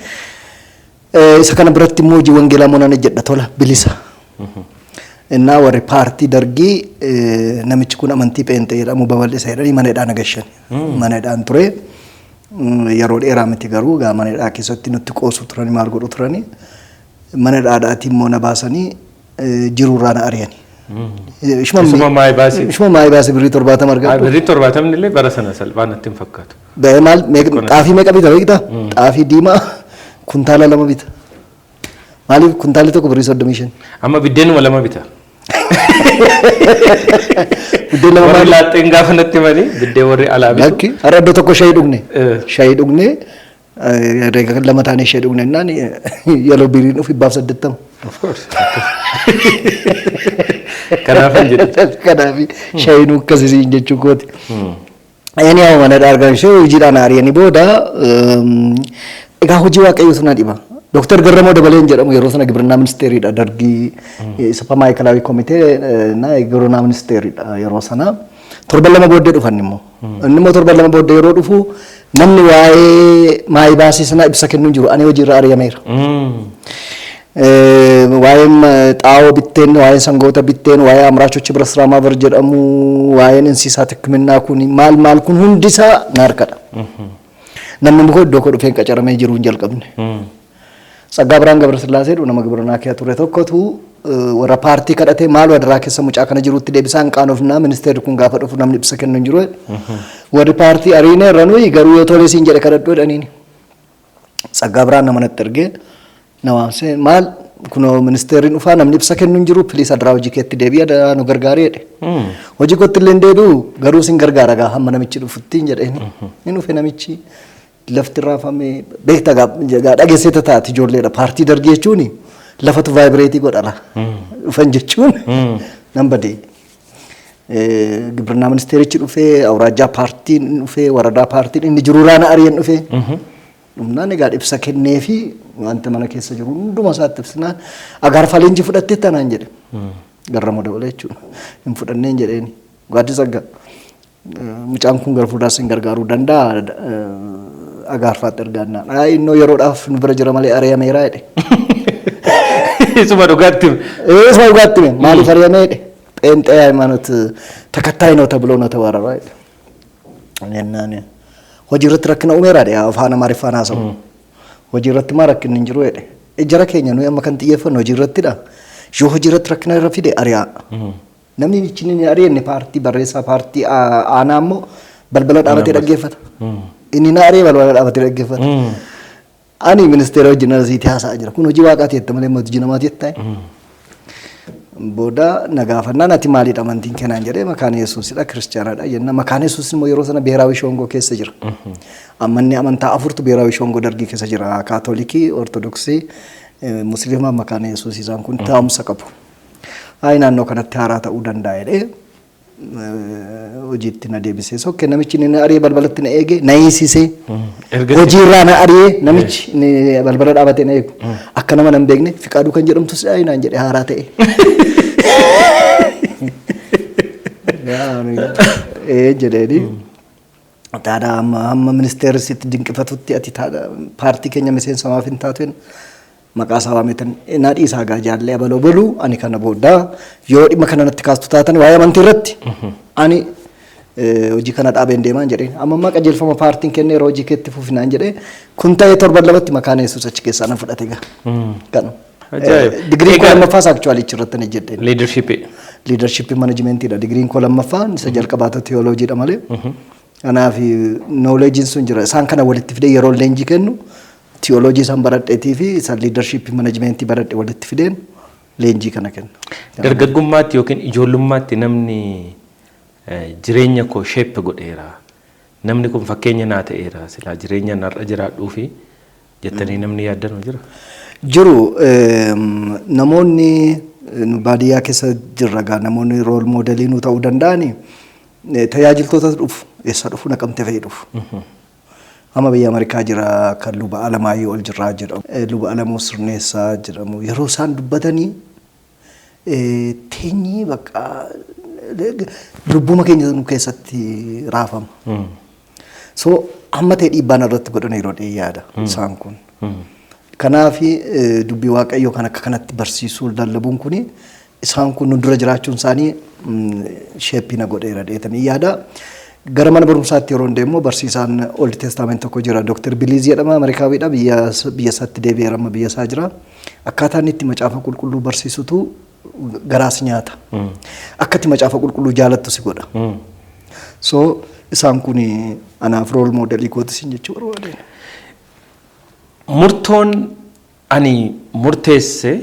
Isa kana biratti immoo hojii wangeelaa immoo nan hojjedha tola bilisa. Innaa warri paartii Dargii namichi kun amantii Pheenxee jedhamu babal'isa jedhanii mana hidhaa na gashan. Mana hidhaan ture. Yeroo dheeraa miti garuu, gaa mana hidhaa keessatti nutti qoosu turani, maal godhu turani. Mana hidhaadhaatii immoo na baasanii jiruurraa na ari'ani. Isuma maayii baasii. Ishuma maayii baasii birrii 70 argadhu. Birrii 70ni illee bara sana salphaa natti hin fakkaatu. Maal, xaafii meeqa bita beektaa? Xaafii diimaa kuntaala 2 bita. Maaliif, kuntaalli tokko birrii 35. Amma biddeenuma 2 bita. Biddeen 2 Warri maali? laaxxeen gaafa natti himanii biddeen warri alaa bitu. Lakki, har'a iddoo tokko shayii dhugne. Shayii dhugne, reega lama taanee shayii dhugne jennaan, yeroo biriin dhufu 180. Of course. Kanaafan jedhe. Kanaaf shayiin akkasii jechuu kooti. Anyhow, mana argan ishee hojiidhaan ari'anii booda, egaa hojii Waaqayyootu na dhiba. Dooktar Garramoo Dabaleen jedhamu, yeroo sana Gibirnaa ministeeriidha, Dargii isa Maayikalaawii komitee na Gibirnaa ministeeriidha yeroo sana. Torban 2 booddee dhufan immoo. Inni immoo torban 2 booddee yeroo dhufu, namni waa'ee maayii baasii sanaa ibsa kennuu hin jiru. Ani hojiirra ari'ameera. Waa'een xaa'oo bitteen, waa'een sangoota bitteen, waa'ee አምራቾች ህብረት ስራ ማህበር jedhamu, waa'een እንስሳት ሕክምና kun maal maal kun hundisaa na harkadha. Namni immoo iddoo koo dhufeen qacaramee jiru hin jalqabne. Tsaggaa Birhaan Gabrasillaasee nama gibirnaa kee ture tokkotu warra paartii kadhatee, maal wadaraa keessa mucaa kana jirutti deebisaan qaanofnaa, ministeerri kun gaafa dhufu namni ibsa kennu hin jiru. Warri paartii ariinee irra nuyi garuu yoo tolee siin jedhe kadhadhu jedhaniini. Tsaggaa Birhaan nama natti ergee na waamsee, maal kunoo ministeerri dhufaa, namni ibsa kennu hin jiru, please adaraa hojii keetti deebi'i, adaraa nu gargaari jedhe. Hojii kootti illee hin deebi'u, garuu sin gargaara gaa hamma namichi dhufutti hin jedheeni. Ni dhufe namichi, lafti raafame beekta gaa dhageessee taati ijoolleedha, paartii dargii jechuun lafatu vibrate godhala dhufan jechuun nan badee. ግብርና ministeerichi dhufee, awuraajjaa paartiin dhufee, waradaa paartiin inni jiru raana ari'an dhufee. Dhumnaan egaa ibsa kennee fi wanta mana keessa jiru hunduma isaatti ibsinaan, agaarfaa leenjii fudhattee tanaan jedhe. Garramoo dabalee jechuudha. Hin fudhanneen jedheeni. Gaaddisa agga mucaan kun gara fuulduraas hin gargaaruu danda'a agaarfaatti ergaannaan. Ayi, innoo yeroodhaaf nu bira jira malee ari'ameeraa jedhe. Isuma dhugaatti. Isuma dhugaatti maaliif ari'amee jedhe. ጴንጤ ሃይማኖት ተከታይ ነው ተብሎ ነው ተባረረው jedhe. Jennaan hojii irratti rakkina uumeera jedhe, afaan Amaariffaan haasa'u. Hojii irratti maa rakkinni hin jiru jedhe. Jara keenya nuyi amma kan xiyyeeffannu hojii irrattidha. Yoo hojii irratti rakkina irra fide ari'aa. Namni inni hin ari'anne paartii barreessaa paartii aanaa immoo balbala dhaabatee dhaggeeffata. Inni na ari'e balbala dhaabatee dhaggeeffata. Ani ministeera wajjin asiitii haasa'aa jira. Kun hojii waaqaati jette malee hojii namaati jetta. Booda na gaafannaan, ati maalidha amantiin keenaan jedhee, Makaana Yesuusidha, kiristiyaanadha jenna. Makaana Yesuus immoo yeroo sana ብሔራዊ ሸንጎ keessa jira. Ammanni amantaa afurtu ብሔራዊ ሸንጎ dargii keessa jira. Kaatolikii, Ortodoksii, Musliima, Makaana Yesuus, isaan kun taa'umsa qabu. Hayi, naannoo kanatti haaraa ta'uu danda'a jedhee hojiitti na deebisee sokke. Namichi inni na ari'ee balbalatti na eege na hiisisee, hojiirraa na ari'ee, namichi inni balbala dhaabatee na eegu akka nama nan beekne, Fiqaaduu kan jedhamtu si naan jedhe haaraa ta'e. Ee jedheeni. Taadhaa amma hamma ministeerri sitti dinqifatutti ati paartii keenya miseensa maaf hin taatu, maqaa isaa waametan na dhiisaa gaa jaallee abaloo boluu, ani kana booda yoo dhimma kana natti kaastu taatan waa'ee amantii irratti ani hojii kana dhaabeen deemaan jedheen. Amma ammaa qajeelfama paartiin kennee yeroo hojii keetti fufinaan jedhee, kun ta'ee torban lamatti Makaana Yesuus achi keessaa na fudhate gaa. Kanu. Ajaa'ib. Digiriin koo lammaffaas actually achirratti ni jedheen. Leadership. Leadership managementiidha. Digiriin koo lammaffaan isa jalqabaata theologydha malee. Kanaaf knowledgeiin sun jira. Isaan kana walitti fidee yeroo leenjii kennu theology isaan baradheetii fi isaan leadership managementii baradhe walitti fideen leenjii kana kenna. Dargaggummaatti yookiin ijoollummaatti namni jireenya koo shape godheera. Namni kun fakkeenya naa ta'eera, silaa jireenya narra jiraadhuu fi jettanii namni yaaddanuu jira. Jiru, namoonni nu baadiyyaa keessa jirra gaa, namoonni role modelii nu ta'uu danda'ani tajaajiltoota dhufu, eessa dhufu, Naqamte fa'i dhufu. Amma biyya Ameerikaa jira kan Luba Alamaayyoo ol jirraa jedhamu. Luba Alamoo Sirneessaa jedhamu, yeroo isaan dubbatanii teenyee bakka lubbuma keenya nu keessatti raafama. So amma ta'e dhiibbaan irratti godhan yeroo yaada isaan kun. Kanaaf dubbii Waaqayyoo kan akka kanatti barsiisuu lallabuun kuni isaan kun nu dura jiraachuun isaanii shape na godheera dheetanii yaada. Gara mana barumsaatti yeroo deemu barsiisaan Old Testament tokko jira. Dr. Biliz jedhama, Ameerikaawidha, biyya isaatti deebi'eera, amma biyya isaa jira. Akkaataa inni itti macaafa qulqulluu barsiisutu garaas nyaata. Akka itti macaafa qulqulluu jaalattu si godha. So isaan kun anaaf role modelii kooti sin jechuu barbaadeen. Murtoon ani murteesse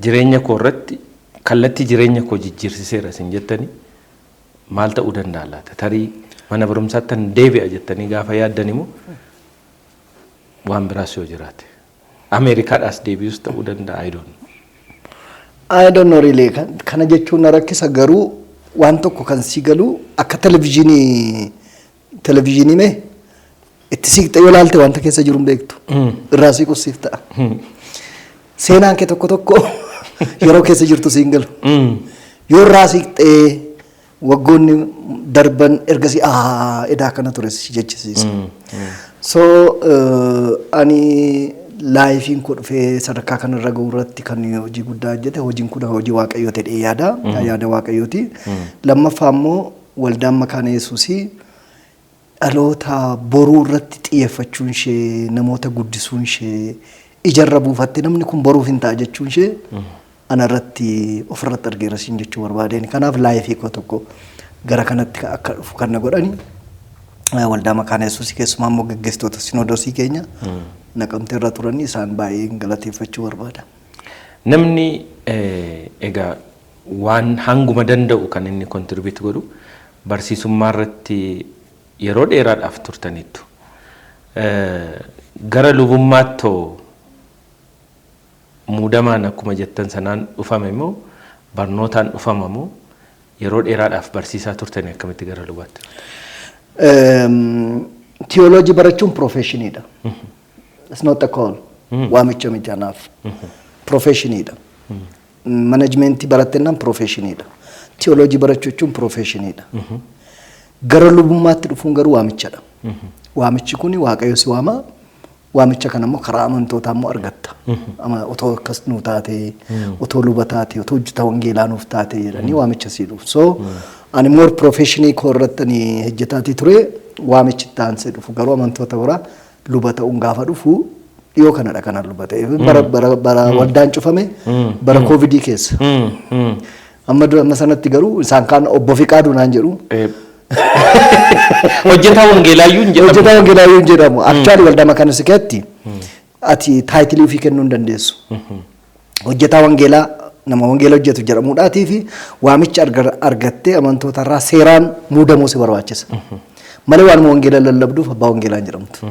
jireenya koo irratti kallattii jireenya koo jijjiirsiseera isin jettanii maal ta'uu danda'a laata? Tarii mana barumsaatti deebi'a jettanii gaafa yaaddan immoo waan biraas yoo jiraate. Ameerikaadhaas deebi'us ta'uu danda'a, I don't know. I don't know really. Kana jechuun na rakkisa, garuu waan tokko kan si galu akka televezyiinii mee itti siqxee yoo ilaalte wanta keessa jiru hin beektu. Irraa siquus siif ta'a. Seenaan kee tokko tokko yeroo keessa jirtu siin galu. Yoo irraa siqxee waggoonni darban ergasii edaa kana ture si jechisiisa. So ani Lifeiin koo dhufee sadarkaa kanarra ga'u irratti kan hojii guddaa hojjete, hojiin kun hojii Waaqayyoo ta'ee yaada. Yaada Waaqayyooti. Lammaffaa immoo waldaan Makaana Yesuusii dhaloota boruu irratti xiyyeeffachuun ishee, namoota guddisuun ishee, ijarra buufatte namni kun boruuf hin ta'a jechuun ishee ana irratti ofirratti argeera siin jechuu barbaadeen. Kanaaf life koo tokko gara kanatti akka dhufu kan na godhani waldaa Makaana Yesuusii, keessumaa immoo gaggeessitoota sinoodosii keenya Naqamtee irra turanii, isaan baay'ee galateeffachuu barbaada. Namni egaa waan hanguma danda'u kan inni contribute godhu, barsiisummaa irratti yeroo dheeraadhaaf turtaniittu. Gara lubummaatti muudamaan akkuma jettan sanaan dhufame moo, barnootaan dhufama moo, yeroo dheeraadhaaf barsiisaa turtanii akkamitti gara lubaatti? Tiyooloojii barachuun professioniidha. It's not a call. Waamicha miti anaaf. Professioniidha. Managementii barattennaan professioniidha. Tiyooloojii barachuu jechuun professioniidha. Gara lubummaatti dhufuun garuu waamichadha. Waamichi kun Waaqayyo si waama. Waamicha kana immoo karaa amantootaa immoo argatta. Otoo akkas nuu taate, otoo luba taate, otoo hojjetaa wangeelaa nuuf taate jedhanii waamicha sii dhufu. So ani more professionii koo irratti ani hojjetaatii ture. Waamichi itti aansee dhufu garuu amantoota biraa luba ta'uun gaafa dhufu dhiyoo kanadha kanan luba ta'e. Bara waldaan cufame, bara Covidii keessa. Amma dura amma sanatti garuu isaan kaan obbo Fiqaaduu naan jedhu. Hojjetaa wangeelaayyuu hin jedhamu. Hojjetaa wangeelaayyuu hin jedhamu. Actually waldaa Makaana Yesuusitti ati title ofii kennuu hin dandeessu. Hojjetaa wangeelaa, nama wangeela hojjetu jedhamuudhaatii fi waamicha argattee amantoota irraa seeraan muudamuu si barbaachisa. Malee waanuma wangeela lallabduuf abbaa wangeelaa hin jedhamtu.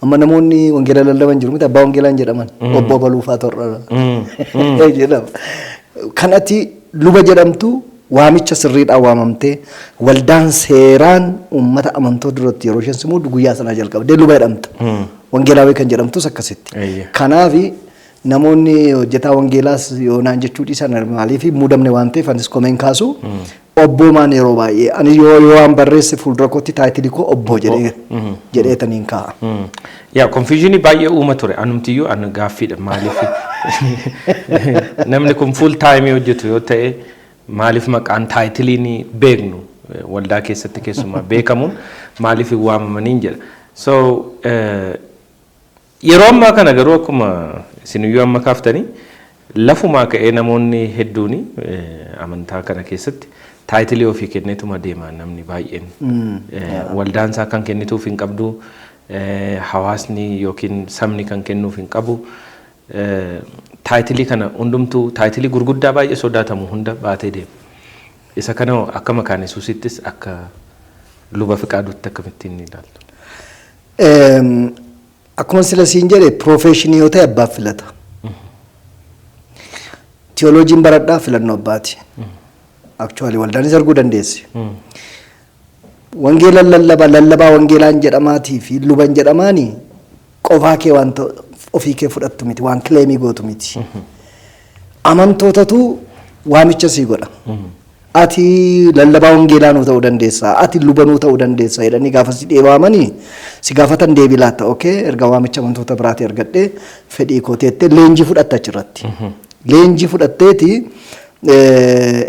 Amma namoonni wangeela lallaban jiru miti, abbaa wangeelaa hin jedhaman. Obbo Baluufaa Torra jedhama. Kan ati luba jedhamtu waamicha sirriidhaan waamamtee, waldaan seeraan uummata amantoota duratti yeroo isheen si muudu, guyyaa sanaa jalqabdee luba jedhamta. Wangeelaawii kan jedhamtus akkasitti. Kanaafi namoonni hojjetaa wangeelaas yoo naan jechuu dhiisan, maaliif muudamne waan ta'eef anis komeen kaasu. Obboomaan yeroo baay'ee ani yoo waan barreesse fuuldura kootti title koo obbo jedhee jedheetaniin kaa'a. Yaa, confusionii baay'ee uuma ture. Anumtiyyuu an gaaffiidha, maaliif namni kun full time hojjetu yoo ta'e, maaliif maqaan titleiin beeknu waldaa keessatti keessumaa beekamuun maaliif hin waamamaniin jedha. So yeroo ammaa kana garuu akkuma isiniyyuu amma kaaftanii, lafumaa ka'ee namoonni hedduun amantaa kana keessatti title ofii kenneetuma deema namni baay'een. Waldaan isaa kan kennituuf hin qabdu, hawaasni yookiin sabni kan kennuuf hin qabu. Title kana hundumtuu, title gurguddaa baay'ee sodaatamu hunda baatee deema. Isa kana akka Makaana Yesuusittis, akka luba Fiqaaduutti akkamittiin ilaaltu? Akkuma sila siin jedhe, professionii yoo ta'e abbaaf filata. Tiyooloojiin baradhaa filannoo abbaati. Actually waldaanis arguu dandeessi. Wangeela lallabaa, lallabaa wangeelaan jedhamaatii fi luban jedhamaanii qofaa kee waan ofii kee fudhattu miti, waan claimii gootu miti. Amantootatu waamicha sii godha. Ati lallabaa wangeelaa nuu ta'uu dandeessa, ati luba nuu ta'uu dandeessa jedhanii gaafa si waamanii si gaafatan deebii laatta. Okay, erga waamicha amantoota biraatii argadhee fedhii kooteettee leenjii fudhatta achirratti. Leenjii fudhatteeti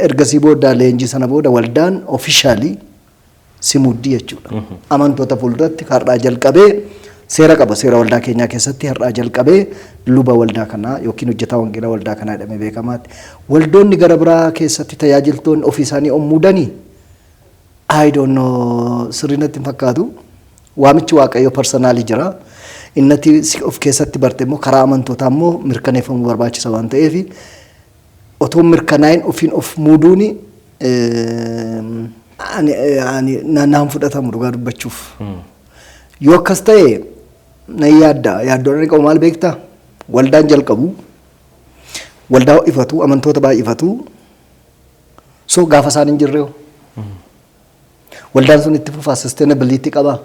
ergasii booda, leenjii sana booda waldaan officially si muddii jechuudha. Amantoota fuulduratti har'aa jalqabee, seera qaba, seera waldaa keenyaa keessatti, har'aa jalqabee luba waldaa kanaa yookiin hojjetaa wangeelaa waldaa kanaa jedhamee beekamaati. Waldoonni gara biraa keessatti tajaajiltoonni ofii isaanii of muudanii, I don't know, sirrii natti hin fakkaatu. Waamichi Waaqayyo personally jira. Innati of keessatti barte immoo karaa amantootaa immoo mirkaneeffamuu barbaachisa waan ta'eef, otoo mirkanaa'in ofiin of muuduuni ani naan fudhatamu dhugaa dubbachuuf. Yoo akkas ta'e nan yaadda, yaaddoon inni qabu maal beektaa? Waldaan jalqabu, waldaa ifatu, amantoota baay'ifatu, so gaafa isaan hin jirre waldaan sun itti fufaa, sustainability qabaa.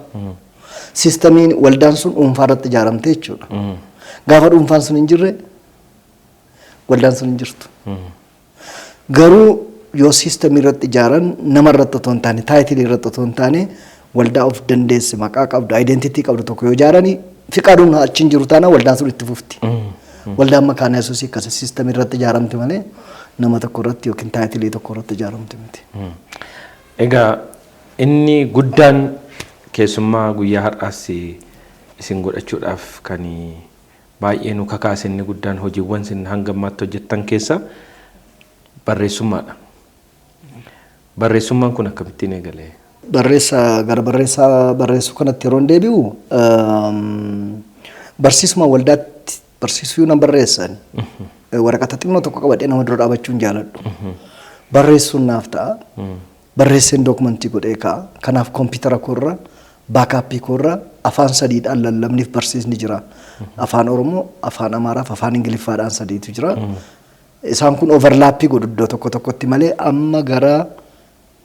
Systemiin waldaan sun dhuunfaa irratti ijaaramte jechuudha. Gaafa dhuunfaan sun hin jirre waldaan sun hin jirtu. Garuu yoo systemii irratti ijaaran, nama irratti otoo hin taane, title irratti otoo hin taane, waldaa of dandeesse, maqaa qabdu, identity qabdu tokko yoo ijaarani Fiqaaduun achi hin jiru taanaan waldaan sun itti fufti. Waldaan Makaana Yesuusii akkasa system irratti ijaaramte malee nama tokko irratti yookiin title tokko irratti ijaaramte miti. Egaa inni guddaan keessummaa guyyaa har'aas isin godhachuudhaaf kan baay'ee nu kakaase, inni guddaan hojiiwwan isin hanga ammaatti hojjettan keessa barreessummaadha. Barreessummaan kun akkamittiin eegale? Barreessa gara barreessaa barreessuu kanatti yeroo deebi'u, barsiisuma waldaatti barsiisuu nan barreessan. Waraqata xinnoo tokko qabadhee nama dura dhaabachuu hin jaaladhu. Barreessuun naaf ta'a. Barreesseen document godhee kaa'a. Kanaaf kompiitara koorra, backup koorra afaan sadiidhaan lallabniif barsiisni jira. Afaan Oromoo, Afaan Amaaraaf Afaan Ingiliffaadhaan sadiitu jira. Isaan kun overlap godhu iddoo tokko tokkotti malee amma gara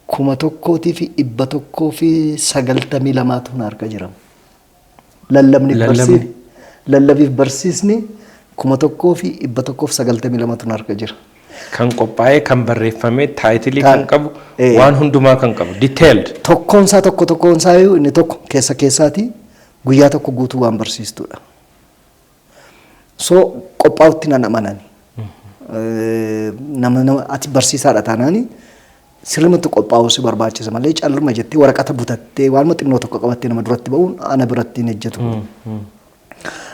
1192tu na harka jira. Lallabniif barsiisni, lallabiif barsiisni 1192tu na harka jira. Kan qophaa'ee, kan barreeffame, title kan qabu, waan hundumaa kan qabu, detailed. Tokkoonsaa tokko tokkoonsaa inni tokko keessa keessaati guyyaa tokko guutuu waan barsiistudha. So qophaa'utti nan amanan. Nama ati barsiisaadha taanaani sirriitti qophaa'uu si barbaachisa malee calluma jettee waraqata butattee waan xinnoo tokko qabattee nama duratti ba'uun ana biratti hin ejjetu.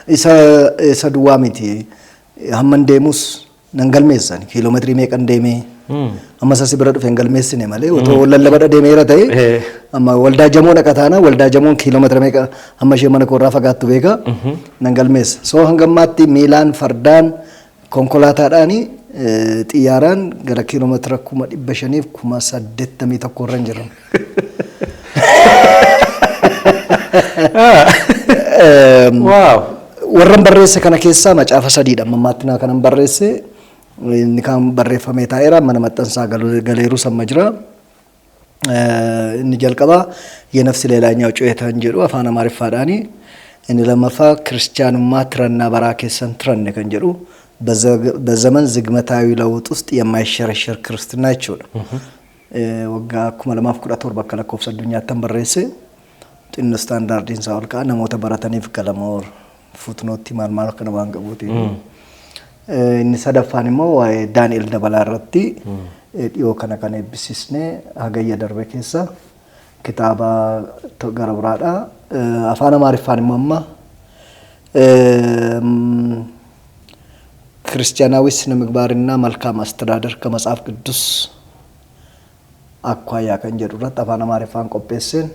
Isa duwwaa miti, hamman deemus nan galmeessan, kiiloomeetirii meeqan deemee amma isa si bira dhufe hin galmeessine malee otoo lallabadha deemeera ta'e amma waldaa Jamoo dhaqa taana waldaa Jamoon kiiloomeetira meeqa hamma ishee mana koorraa fagaattu beeka, nan galmeessa. So hanga ammaatti miilaan, fardaan, konkolaataadhaan, xiyyaaraan gara kiiloomeetira 581,000 irra hin jiran. Warran barreesse kana keessaa macaafa sadiidha amma ammaatti naa kanan barreesse. Inni kaan barreeffamee taa'eera, mana maxxansaa galeerus amma jira. Inni jalqabaa "የነፍስ ሌላኛው ጩኸት" jedhu Afaan Amaariffaadhaani. Inni lammaffaa "ክርስቲያኑማ ትረና በራ keessan ትረነ" kan jedhu, በዘመን ዝግመታዊ ለውጥ ውስጥ የማይሸረሸር ክርስትና jechuudha. Waggaa 2017 akka lakkoofsa addunyaatti kan barreesse, xinno standardiin isaa ol ka'a, namoota barataniif galamoor footnote maal maal akkana waan qabuuti. Inni sadaffaan immoo waa'ee Daani'el Dabalaa irratti dhiyoo kana kan eebbisiisne, hagayya darbe keessa, kitaaba gara biraadha. Afaan Amaariffaan immoo amma "ክርስቲያናዊ ስነ ምግባርና መልካም አስተዳደር ከመጽሐፍ ቅዱስ አኳያ" kan jedhu irratti Afaan Amaariffaan qopheesseen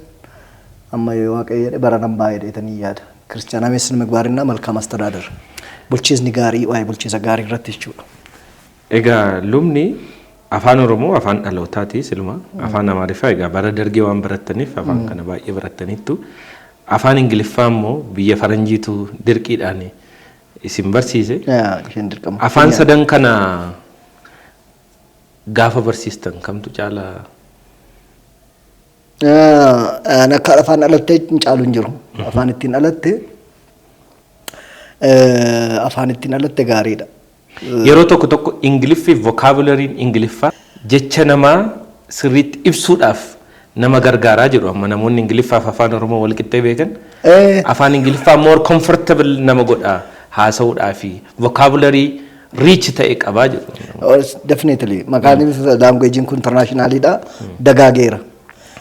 amma yoo Waaqayyo jedhe bara nan baay'ee dheetanii yaada. ክርስቲያናዊ ስነ ምግባርና መልካም አስተዳደር, bulchiisni gaarii, waa'ee bulchiisa gaarii irratti jechuudha. Egaa lubni Afaan Oromoo afaan dhalootaati siluma, Afaan Amaariffaa egaa bara dargee waan barattaniif afaan kana baay'ee barattaniittu, Afaan Ingiliffaa immoo biyya faranjiitu dirqiidhaan isin barsiise. Isheen dirqama. Afaan sadan kana gaafa barsiistan kamtu caalaa? Akka afaan dhalattee hin caalu hin jiru. Afaan ittiin dhalatte gaariidha. Yeroo tokko tokko Ingiliffi, vocabularyn Ingiliffaa jecha namaa sirriitti ibsuudhaaf nama gargaaraa jedhu. Amma namoonni Ingiliffaaf Afaan Oromoo wal qixxee beekan Afaan Ingiliffaa more comfortable nama godha haasa'uudhaa fi vocabulary rich ta'e qabaa jedhu. Definitely. Maqaan languageiin kun internationaliidha. Dagaageera.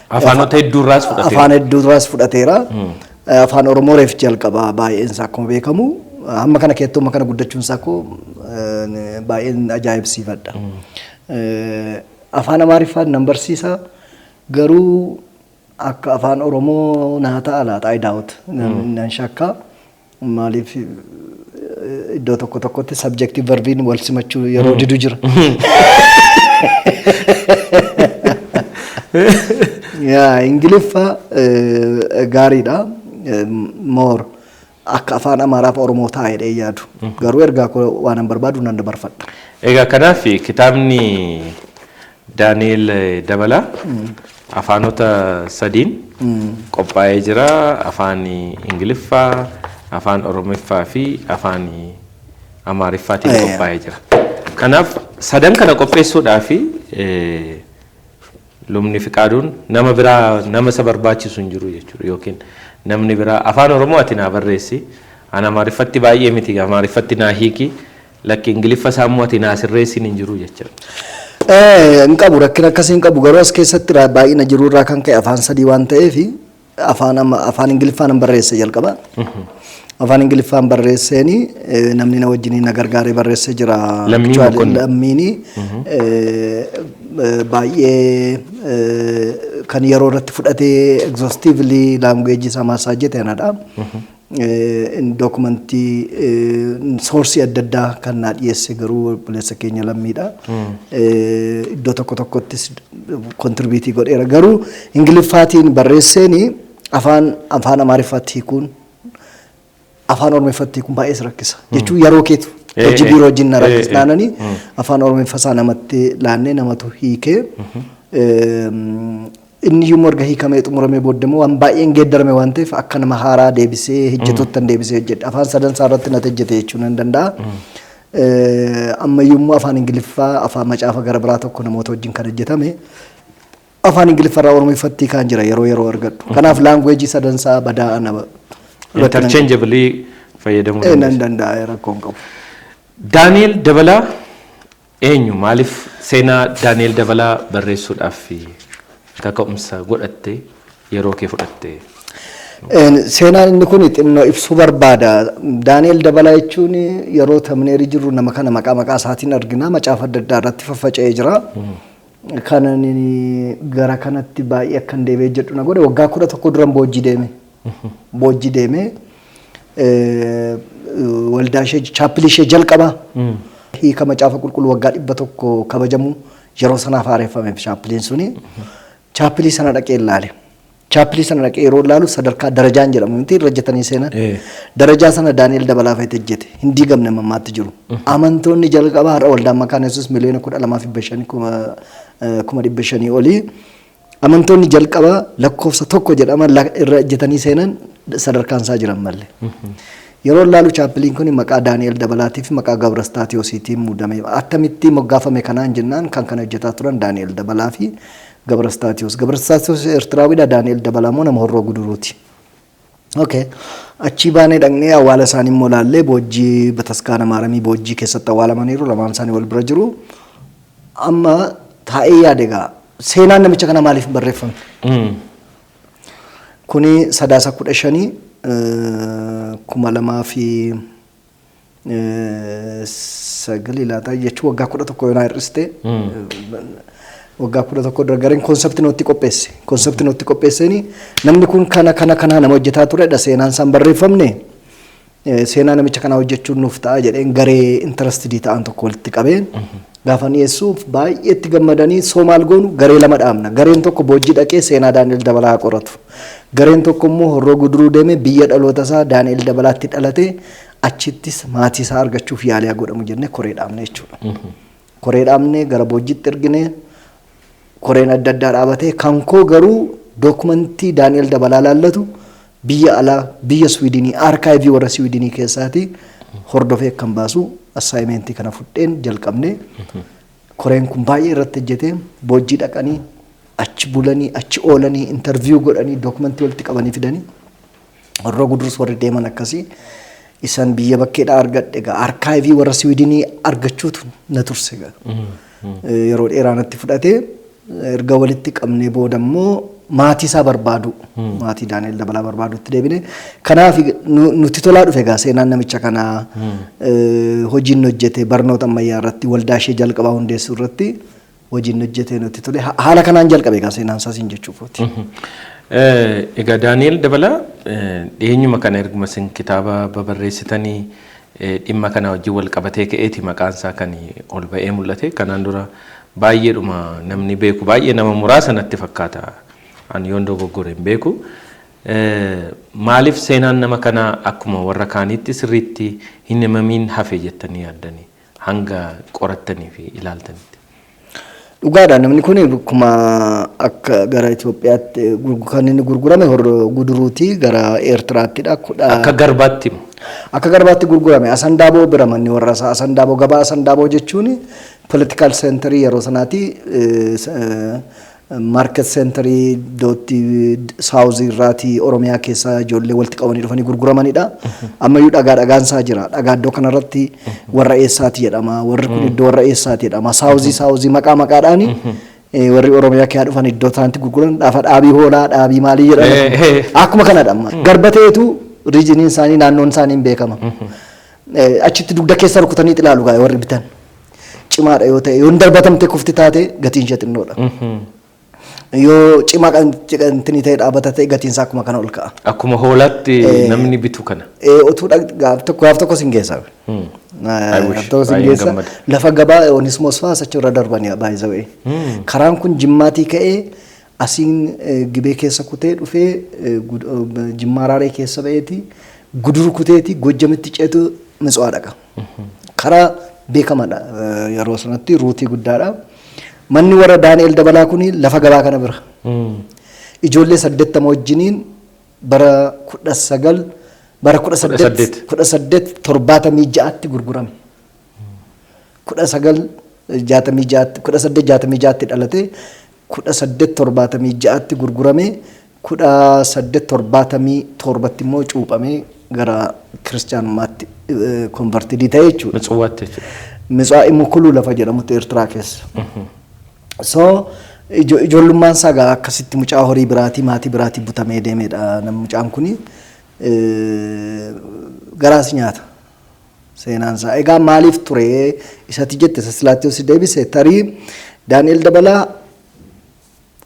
Afaanota hedduurraas fudhateera. Afaan hedduurraas fudhateera. Afaan Oromoo reef jalqaba baay'een isaa akkuma beekamu. Hamma kana keessattuu amma kana guddachuun isaa koo baay'een ajaa'ibsiifadha. Afaan Amaariffaan nan barsiisa, garuu akka Afaan Oromoo naa ta'a laata, I doubt, nan shakka. Maaliif, iddoo tokko tokkotti subject verbiin wal simachuu yeroo didu jira. Yaa Ingiliffa gaariidha. More akka Afaan Amaaraaf Oromoo ta'a jedhee yaadu. Garuu ergaa koo waan an barbaadu nan dabarfadha. Egaa kanaaf kitaabni Daani'el Dabalaa afaanota sadiin qophaa'ee jira. Afaan Ingiliffaa, Afaan Oromiffaa fi Afaan Amaariffaatiin qophaa'ee jira. Kanaaf sadan kana qopheessuudhaaf lubni Fiqaaduun nama biraa nama isa barbaachisu hin jiru jechuudha yookiin Namni biraa Afaan Oromoo ati naa barreessi. Ana Amaariffatti baay'ee miti, Amaariffatti naa hiiki. Lakki, Ingiliffa isaa immoo ati naa sirreessin hin jiru jechuudha. Hin qabu, rakkina akkasii hin qabu. Garuu as keessatti baay'ina jiruu irraa kan ka'e afaan sadii waan ta'eef afaan amma afaan Ingiliffaan barreesse jalqaba. Afaan Ingiliffaan barreesseeni namni na wajjin na gargaaree barreessee jira. Lammii Actually, Mokonnin. Lammiini baay'ee kan yeroo irratti fudhatee exhaustively language isaa maassaajjete anadha. Documentii sourceii adda addaa kan naa dhiyeesse garuu obboleessa keenya Lammiidha. Iddoo tokko tokkottis contribute godheera. Garuu Ingiliffaatiin barreesseeni afaan Amaariffaatti hiikuun, afaan Oromeeffatti hiikuun baay'ee si rakkisa. Jechuun yeroo keetu hojii biiroo wajjin na rakkisnaanani afaan Oromeeffa isaa namatti laannee namatu hiikee. Inni iyyuu erga hiikamee xumuramee booddee immoo waan baay'een geeddarame waan ta'eef akka nama haaraa deebisee hojjetottan deebisee hojjedhe. Afaan sadan isaa irratti natti hojjete jechuu nan danda'a. Ammayyuu immoo afaan Ingiliffaa afaan macaafa gara biraa tokko namoota wajjin kan hojjetame afaan Ingiliffaa irraa Oromeeffatti kan jira yeroo yeroo argadhu. Kanaaf languageii sadan isaa badaa ana Interchangeably fayyadamuu nan dandeessa. danda'a, rakkoo hin qabu. Daani'el Dabalaa eenyu? Maaliif seenaa Daani'el Dabalaa barreessuudhaaf kaka'umsa godhatte, yeroo kee fudhatte? Seenaan inni kun xinnoo ibsuu barbaada. Daani'el Dabalaa jechuun yeroo tamneerii jirru nama kana maqaa maqaa isaatiin argina. Macaafa adda addaa irratti faffaca'ee jira. Kan inni gara kanatti baay'ee akkan deebi'ee jedhu na godhe waggaa 11 duran Boojjii deeme. Boojjii deeme waldaa ishee, chapelii ishee jalqaba. Hiika Macaafa Qulqulluu waggaa 100 kabajamu yeroo sanaaf haareffame chapeliin suni. Chapelii sana dhaqee ilaale. Chapelii sana dhaqee yeroo ilaalu sadarkaa darajaan jedhamu miti irra hojjetanii seenan. Darajaa sana Daani'el Dabalaa fa'itti hojjete. Hin diigamne, mammaatti jiru. Amantoonni jalqaba har'a waldaan Makaana Yesuus 12,500,000, 500,000 olii. Amantoonni jalqaba lakkoofsa tokko jedhama irra hojjetanii seenan sadarkaan isaa jiran malee. Yeroo ilaalu chapeliin kun maqaa Daani'el Dabalaatii fi maqaa Gabrastaatiyoosiitiin muudame. Attamitti moggaafame kanaan jennaan kan kana hojjetaa turan Daani'el Dabalaa fi Gabrastaatiyoos. Gabrastaatiyoos Eertiraawiidha, Daani'el Dabalaa immoo nama Horroo Guduruuti. Okay. Achii baanee dhaqnee awwaala isaanii immoo laallee. Boojjii Bataskaana Maaramii Boojjii keessatti awwaalamaniiru, lamaan isaanii wal bira jiru. Amma taa'ee yaade egaa, seenaan namicha kana maaliif hin barreeffamne? Kuni Sadaasa 15 2009 laata jechuun waggaa 11 yoonaa hir'iste, waggaa 11 dura gareen concept noteii qopheesse. Concept noteii qopheessanii namni kun kana kana kana nama hojjetaa turedha, seenaan isaan barreeffamne, seenaa namicha kanaa hojjechuun nuuf ta'a jedheen garee interestedii ta'an tokko walitti qabeen gaafa dhiyeessuuf baay'ee itti gammadanii, soo maal goonu, garee lama dhaabna. Gareen tokko Boojjii dhaqee seenaa Daani'el Dabalaa qoratu. Gareen tokko immoo Horroo Guduruu deemee biyya dhaloota isaa Daani'el Dabalaatti dhalate achittis maatii isaa argachuuf yaalii haa godhamu jennee koree dhaabne jechuudha. Koree dhaabne, gara Boojjiitti ergine, koreen adda addaa dhaabatee, kan koo garuu documentii Daani'el Dabalaa laallatu biyya alaa, biyya Swiidinii, archiveii warra Swiidinii keessaati hordofee akkan baasu assignmentii kana fudheen jalqabne. Koreen kun baay'ee irratti hojjete. Boojjii dhaqanii achi bulanii achi oolanii interview godhanii documentii walitti qabanii fidanii. Horroo Gudurus warri deeman akkasii. Isan biyya bakkeedhaa argadhe egaa archiveii warra Swiidinii argachuutu na turse egaa. Yeroo dheeraa natti fudhate. Erga walitti qabnee booda immoo maatii isaa barbaadu, maatii Daani'el Dabalaa barbaadutti deebine. Kanaaf nutti tolaa dhufe egaa seenaan namicha kanaa, hojiin hojjete barnoota ammayyaa irratti, waldaa ishee jalqabaa hundeessuu irratti hojiin hojjete nutti tole. Haala kanaan jalqabe egaa seenaan isaa siin jechuufooti. Egaa Daani'el Dabalaa dhiyeenyuma kana erguma isin kitaaba babarreessitanii dhimma kana wajjin wal qabatee ka'eeti maqaan isaa kan ol ba'ee mul'ate. Kanaan dura baay'eedhuma namni beeku baay'ee nama muraasa natti fakkaata. Ani yoon dogoggore hin beeku. Maaliif seenaan nama kanaa akkuma warra kaaniitti sirriitti hin himamiin hafe jettanii yaaddanii hanga qorattanii fi ilaaltanitti? Dhugaadha, namni kun akkuma akka gara Itoophiyaatti kan inni gurgurame Horroo Guduruuti gara Eertiraattidha. Kudha Akka garbaatti moo? Akka garbaatti gurgurame. Asandaaboo bira manni warra isaa Asandaaboo, gabaa Asandaaboo jechuun political centerii yeroo sanaati. Market centerii iddootti southii irraatii Oromiyaa keessaa ijoollee walitti qabanii dhufanii gurguramanidha. Ammayyuu dhagaa dhagaan isaa jira. Dhagaa iddoo kanarratti warra eessaati jedhama. Warri kun iddoo warra eessaati jedhama. Southii southii maqaa maqaadhaani warri Oromiyaa keessaa dhufan iddoo isaanitti gurguran dhaafa dhaabii hoolaa, dhaabii maalii jedhama. Akkuma kanadha amma. Garba ta'eetu regioniin isaanii, naannoon isaanii hin beekama. Achitti dugda keessa rukutanii ilaalu gaa warri bitan. Cimaadha yoo ta'e, yoo hin darbatamte kufti taate, gatiin ishee xinnoodha. Yoo cimaa qantini ta'e, dhaabbata ta'e, gatiin isaa akkuma kana ol ka'a. Akkuma hoolaatti namni bitu kana. Utuu gaaf tokko sin geessa. I wish. Gaaf tokko sin Baay'een geessa. gammada. Lafa gabaa Onismoos fa'aa achi irra darbanii baay'isawee. Karaan kun Jimmaatii ka'ee asiin Gibee keessa kutee dhufee Jimmaa Raaree keessa ba'eeti Guduru kuteeti Gojjamitti ceetu Mitswaa dhaqa. Karaa beekamaadha, yeroo sanatti routeii guddaadha. Manni warra Daani'el Dabalaa kuni lafa gabaa kana bira. Ijoollee 80 wajjiniin bara 18. 1876tti gurgurame. 1966tti, 1866tti dhalate, 1876tti gurgurame, 1877tti immoo cuuphamee gara kiristaanummaatti converted ta'e jechuudha. Mitswaatti jechuudha. Mitswaa Imukuluu lafa jedhamutti, Eertiraa keessa. So ijoollummaan isaa gaa akkasitti mucaa horii biraatii, maatii biraatii butamee deemedha namni mucaan kuni garaas nyaata seenaan isaa. Egaa maaliif ture isatti jette, isa silaatti si deebise, tarii Daani'el Dabalaa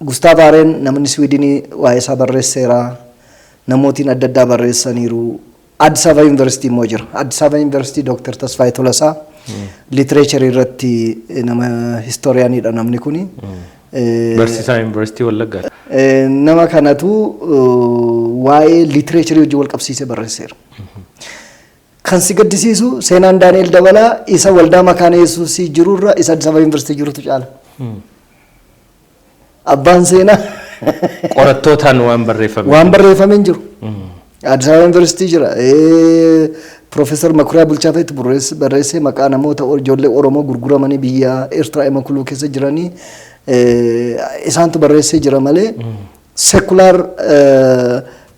Gustaaf Aareen namni Siwiidinii waa'ee isaa barreesseera. Namootiin adda addaa barreessaniiru. Addis Ababa Yuunivarsiitii immoo jira. Addis Ababa Yuunivarsiitii Dooktar Tasfaayee Tolasaa literatureii irratti nama historianiidha namni kuni. Barsiisaa Yuunivarsiitii Wallaggaa. Nama kanatu waa'ee literatureii wajjin wal qabsiisee barreesseera. Kan si gaddisiisu seenaan Daani'el Dabalaa isa waldaa Makaana Yesuusii jirurra isa Addis Ababa Yuunivarsiitii jirutu caala. Abbaan seenaa Qorattootaan waan barreeffame. Waan barreeffame hin jiru. Addis Ababa Yuunivarsiitii jira. Profeesar Makuriyaa Bulchaa fa'itu barreessee maqaa namoota ijoollee Oromoo gurguramanii biyya Eertiraa Imakuluu keessa jiranii isaantu barreessee jira malee secular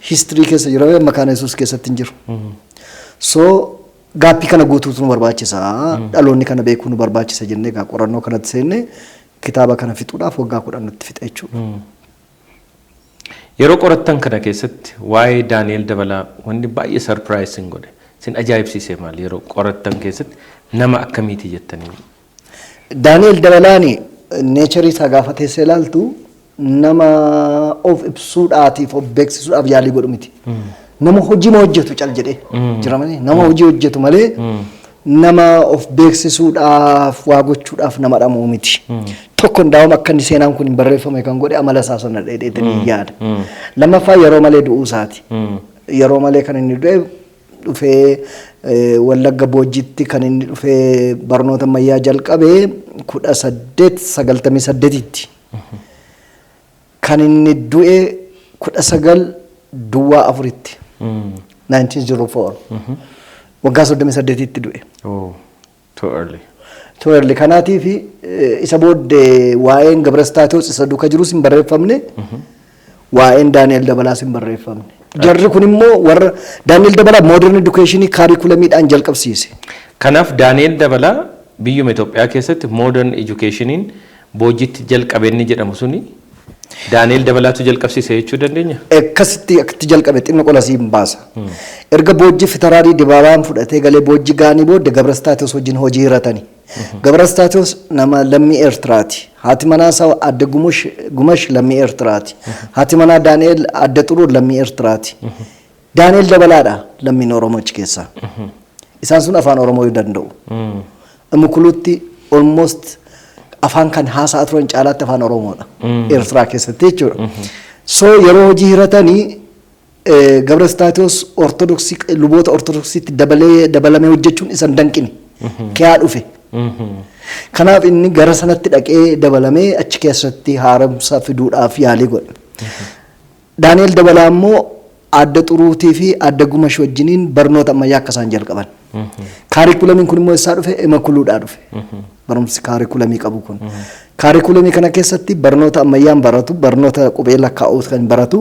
history keessa jira malee Makaana Yesuus keessatti hin jiru. So gapii kana guutuutu nu barbaachisa. Dhaloonni kana beekuu nu barbaachisa jennee egaa qorannoo kanatti seenne, kitaaba kana fixuudhaaf waggaa 10 nutti fixe jechuudha. Yeroo qorattan kana keessatti waa'ee Daani'el Dabalaa wanni baay'ee surprise sin godhe, sin ajaa'ibsiise maal, yeroo qorattan keessatti nama akkamiiti jettanii? Daani'el Dabalaani natureii isaa gaafa teessee ilaaltu nama of ibsuudhaatiif, of beeksisuudhaaf yaalii godhu miti. Nama hojii ma hojjetu cal jedhee jira malee, nama hojii hojjetu malee nama of beeksisuudhaaf, waa gochuudhaaf nama dhama'u miti. Tokko ndaa'um akka inni seenaan kun hin barreeffame kan godhe amala isaa sana dheedheetanii yaada. Lammaffaa, yeroo malee du'uu isaati. Yeroo malee kan inni du'e, dhufee Wallagga Boojjitti kan inni dhufee barnoota ammayyaa jalqabee 1898tti. Kan inni du'e 1904tti. 1904. Waggaa 38tti du'e. Oh, too early. Too early. Kanaatiif isa booddee waa'een Gabrastaatoos isa duuka jirus hin barreeffamne. Waa'een Daani'el Dabalaas hin barreeffamne. Jarri kun immoo warra Daani'el Dabalaa modern education curriculumiidhaan jalqabsiise. Kanaaf Daani'el Dabalaa biyyuma Itoophiyaa keessatti modern educationiin Boojjitti jalqabe inni jedhamu suni Daani'el Dabalaatu jalqabsiise jechuu dandeenya? Akkasitti akkatti jalqabe xinno qola siin baasa. Erga Boojji Fitaraarii Dibaabaan fudhatee galee Boojji gaanii booddee Gabrastaatoos wajjin hojii hiratani. Gabrastaatoos nama lammii Eertiraati. Haati manaa isaa adde Gumash lammii Eertiraati. Haati manaa Daani'el adde Xuruur lammii Eertiraati. Daani'el Dabalaadha lammiin Oromoo achi keessaa. Isaan sun afaan Oromoo yoo danda'u. Mukuluutti almost afaan kan haasa'aa turan caalaatti afaan Oromoodha. Eertiraa keessatti jechuudha. So yeroo hojii hiratanii Gabrastaatoos Ortodoksii, luboota Ortodoksiitti dabalee dabalamee hojjechuun isa hin danqine. Kiyaa dhufe. Kanaaf inni gara sanatti dhaqee dabalamee achi keessatti haaromsa fiduudhaaf yaalii godhe. Daani'el Dabalaa immoo adda Xuruutii fi adda Gumash wajjiniin barnoota ammayyaa akka isaan jalqaban. Kaarikulamiin kun immoo eessaa dhufe? Imakuluudhaa dhufe. Barumsi kaarikulamii qabu kun. Kaarikulamii kana keessatti barnoota ammayyaan baratu, barnoota qubee lakkaa'uu kan baratu,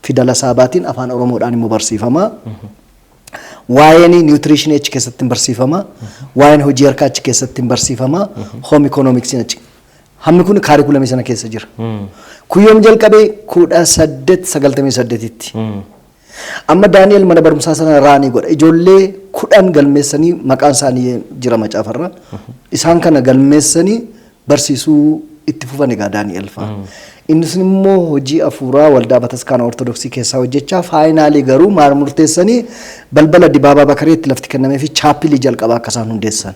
fidala saabaatiin afaan Oromoodhaan immoo barsiifama. Waa'een nutritionii achi keessatti hin barsiifama. Waa'een hojii harkaa achi keessatti hin barsiifama. Home economicsiin achi. Hammi kun kaarikulamii sana keessa jira. Kun yoom jalqabee? 1898tti. Amma Daani'el mana barumsaa sana run godha. Ijoollee 10 galmeessanii, maqaan isaanii jira macaafarra. Isaan kana galmeessanii barsiisuu itti fufan egaa Daani'el fa'a. Inni sun immoo hojii afuuraa waldaa bataskaana Ortodoksii keessaa hojjechaa, finally garuu maal murteessanii, balbala Dibaabaa Bakareetti lafti kennamee fi chapelii jalqabaa akka isaan hundeessan.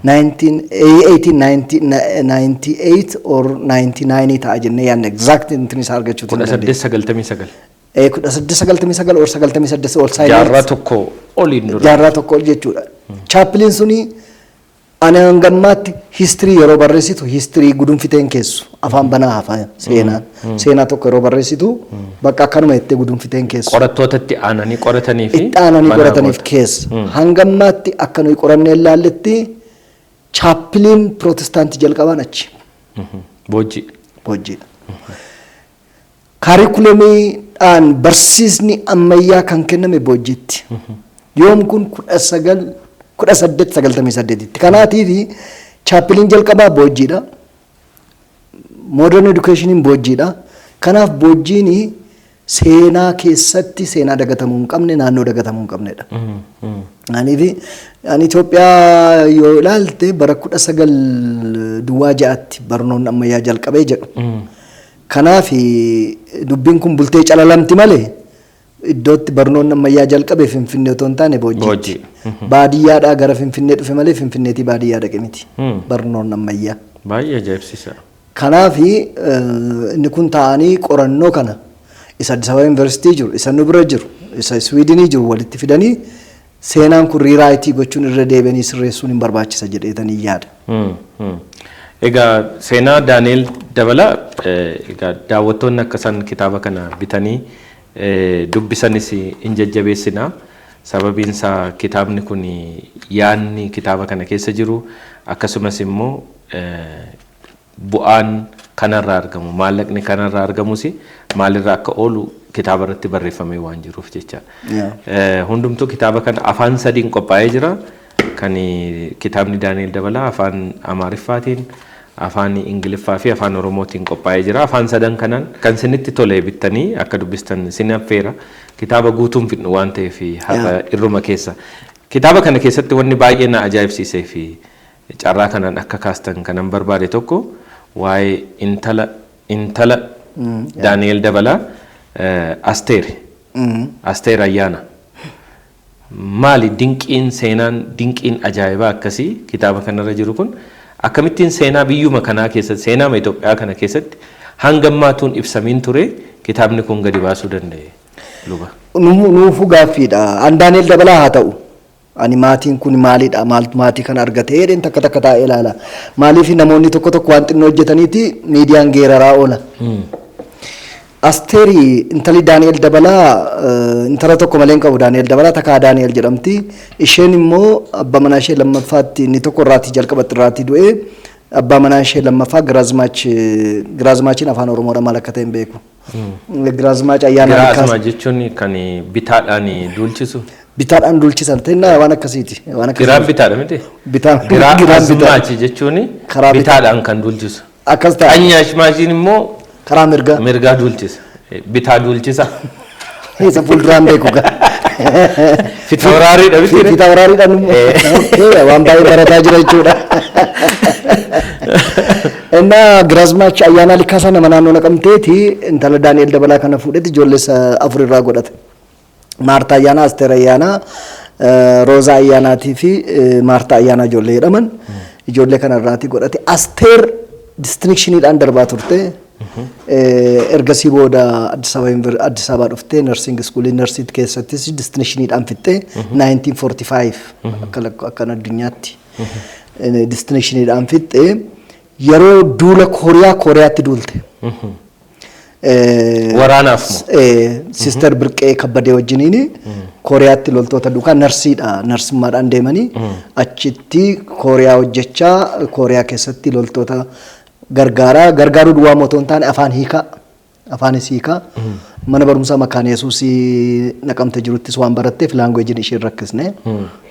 1898 or 99 ta'a jennee yaadne, exact intin isaa argachuu 1899. 1899 or 98 ol. Jaarraa tokko oliin dura. Jaarraa tokko ol jechuudha. Chapeliin suni ani hangammaatti history yeroo barreessitu history gudunfiteen keessu, afaan banaa hafa seenaan. Seenaa tokko yeroo barreessitu bakka akkanuma jettee gudunfiteen keessu. Qorattootatti aananii qoratanii fi Itti aananii qorataniif keessa. Hangammaatti akka nuyi qorannee ilaalletti chapeliin pirootestaantii jalqabaan achi. Boojii. Boojjiidha. Kaarikulamiidhaan barsiisni ammayyaa kan kenname Boojjiitti. Yoom kun? 1898tti. Kanaatiif chapeliin jalqabaa Boojjiidha. Modern educationiin Boojjiidha. Kanaaf Boojjiin seenaa keessatti seenaa dagatamuu hin qabne, naannoo dagatamuu hin qabnedha. Aniif ani Itoophiyaa yoo ilaalte bara 1906tti barnoonni ammayyaa jalqabee jedhu. Kanaaf dubbiin kun bultee calalamti malee iddootti barnoonni ammayyaa jalqabe Finfinnee otoo hin taane Boojjiitti. Baadiyyaadhaa gara Finfinnee dhufe malee Finfinneetii baadiyyaa dhaqe miti barnoonni ammayyaa. Baay'ee ajaa'ibsiisa. Kanaaf inni kun taa'anii qorannoo kana isa Addis Ababa Yuunivarsiitii jiru, isa nu bira jiru, isa Swiidinii jiru walitti fidanii seenaan kun rewrite gochuun, irra deebi'anii sirreessuun hin barbaachisa jedheetanii yaada. Egaa seenaa Daani'el Dabalaa, egaa daawwattoonni akka isaan kitaaba kana bitanii dubbisanis hin jajjabeessina. Sababiin isaa kitaabni kun yaadni kitaaba kana keessa jiru, akkasumas immoo bu'aan kanarraa argamu, maallaqni kanarraa argamus maalirraa akka oolu kitaaba irratti barreeffamee waan jiruuf jecha. Hundumtuu kitaaba kana afaan sadiin qophaa'ee jira. Kan kitaabni Daani'el Dabalaa afaan Amaariffaatiin, afaan Ingiliffaa fi afaan Oromootiin qophaa'ee jira. Afaan sadan kanaan kan isinitti tole bittanii akka dubbistan isin affeera. Kitaaba guutuun fidnu waan ta'eef har'a irruma keessa. Kitaaba kana keessatti wanni baay'ee na ajaa'ibsiisee fi carraa kanaan akka kaastan kanan barbaade tokko waa'ee intala Daani'el Dabalaa, Asteer. Asteer Ayyaana. Maali dinqiin, seenaan dinqiin ajaa'ibaa akkasii kitaaba kanarra jiru kun akkamittiin seenaa biyyuma kanaa keessatti, seenaa Itoophiyaa kana keessatti hanga ammaatuun ibsamiin ture kitaabni kun gadi baasuu danda'e, luba? Nuufuu gaaffiidha. An Daani'el Dabalaa haa ta'u. Ani maatiin kun maalidha? Maaltu maatii kana argate jedheen takka takka taa'ee ilaala. Maaliif namoonni tokko tokko waan xinnoo hojjetaniiti miidiyaan geeraraa oola. Asteeri intalli Daani'el Dabalaa intala tokko malee hin qabu Daani'el Dabalaa, Takaa Daani'el jedhamti. Isheen immoo abbaa manaa ishee lammaffaatti, inni tokko irraatii jalqabatti irraatii du'ee, abbaa manaa ishee lammaffaa Giraazmaach. Giraazmaachiin afaan Oromoodha maal akka ta'e hin beeku. Giraazmaach Ayyaanaa Likkaas. Giraazmaa jechuun kan bitaadhaan duulchisu. Bitaadhaan duulchisan ta'inna waan akkasiiti. Waan akkasiiti. Giraan bitaadha miti? Bitaan Giraa giraan bitaa. azmaachi jechuun Karaa bitaa. bitaadhaan kan duulchisu. Akkas ta'a. Qanyaashmaashiin immoo Karaa mirgaa. mirgaa duulchisa. Bitaa duulchisa. Isa fuulduraan beeku gaa. Fitawraariidha miti? Fitawraariidhaan immoo waan baay'ee barataa jira jechuudha. Innaa Giraazmaach Ayyaanaa Likkaasaa nama naannoo Naqamteeti, intala Daani'el Dabalaa kana fuudhetti ijoollee afur irraa godhate. Maartaa Ayyaanaa, Asteer Ayyaanaa, Roozaa Ayyaanaatii fi Maartaa Ayyaanaa ijoollee jedhaman ijoollee kana irraatii godhate. Asteer distinctioniidhaan darbaa turte. Ergasii booda Addis Ababa Addis Ababaa dhuftee nursing schoolii nursiit keessattis distinctioniidhaan fixxee, 1945 akka akka addunyaatti distinctioniidhaan fixxee, yeroo duula Kooriyaa Kooriyaatti duulte. Waraanaaf moo? Sister Birqee Kabbadee wajjiniin Kooriyaatti loltoota duukaa narsiidha, narsummaadhaan deemanii achitti Kooriyaa hojjechaa, Kooriyaa keessatti loltoota gargaaraa, gargaaruu duwwaa otoo hin taane afaan hiikaa, afaanis hiikaa, mana barumsaa Makaana Yesuus Naqamte jiruttis waan baratteef languageiin isheen rakkisne,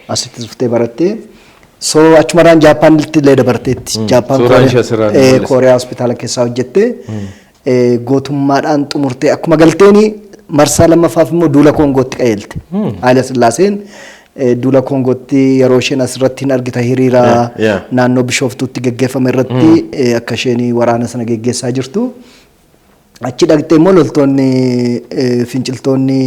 asitti dhuftee barattee. So achumarraan Jaappaanitti illee dabarteetti. Jaappaan Suuraan ishee asirraa nu mul'isa. Kooriyaa hospitaala keessaa hojjette. Gootummaadhaan xumurtee akkuma galteeni marsaa lammaffaaf immoo duula Koongootti qajeelte. Haayila Sillaaseen duula Koongootti yeroo isheen asirratti hin argita, hiriira naannoo Bishooftuutti geggeeffame irratti akka isheen waraana sana geggeessaa jirtu. Achi dhaqxee immoo loltoonni, finciltoonni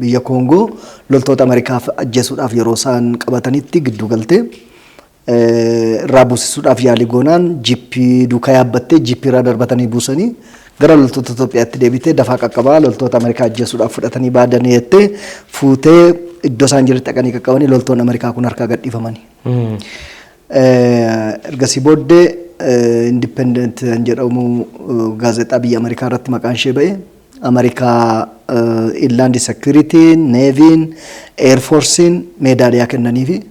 biyya Koongoo loltoota Ameerikaaf ajjeesuudhaaf yeroo isaan qabatanitti gidduu galtee irraa buusisuudhaaf yaalii goonaan jiippii duukaa yaabbattee jiippii irraa darbatanii buusanii gara loltoota Itoophiyaatti deebitee, dafaa qaqqabaa, loltoota Ameerikaa ajjeesuudhaaf fudhatanii baadanii jettee fuutee iddoo isaan jiranitti dhaqanii qaqqabanii loltoonni Ameerikaa kun harkaa gadhiifamanii. Ergasii booddee Independent kan jedhamu gaazexaa biyya Ameerikaa irratti maqaan ishee ba'e. Ameerikaa Inland Security, Navyn, Air Forcein meedaaliyaa kennaniifi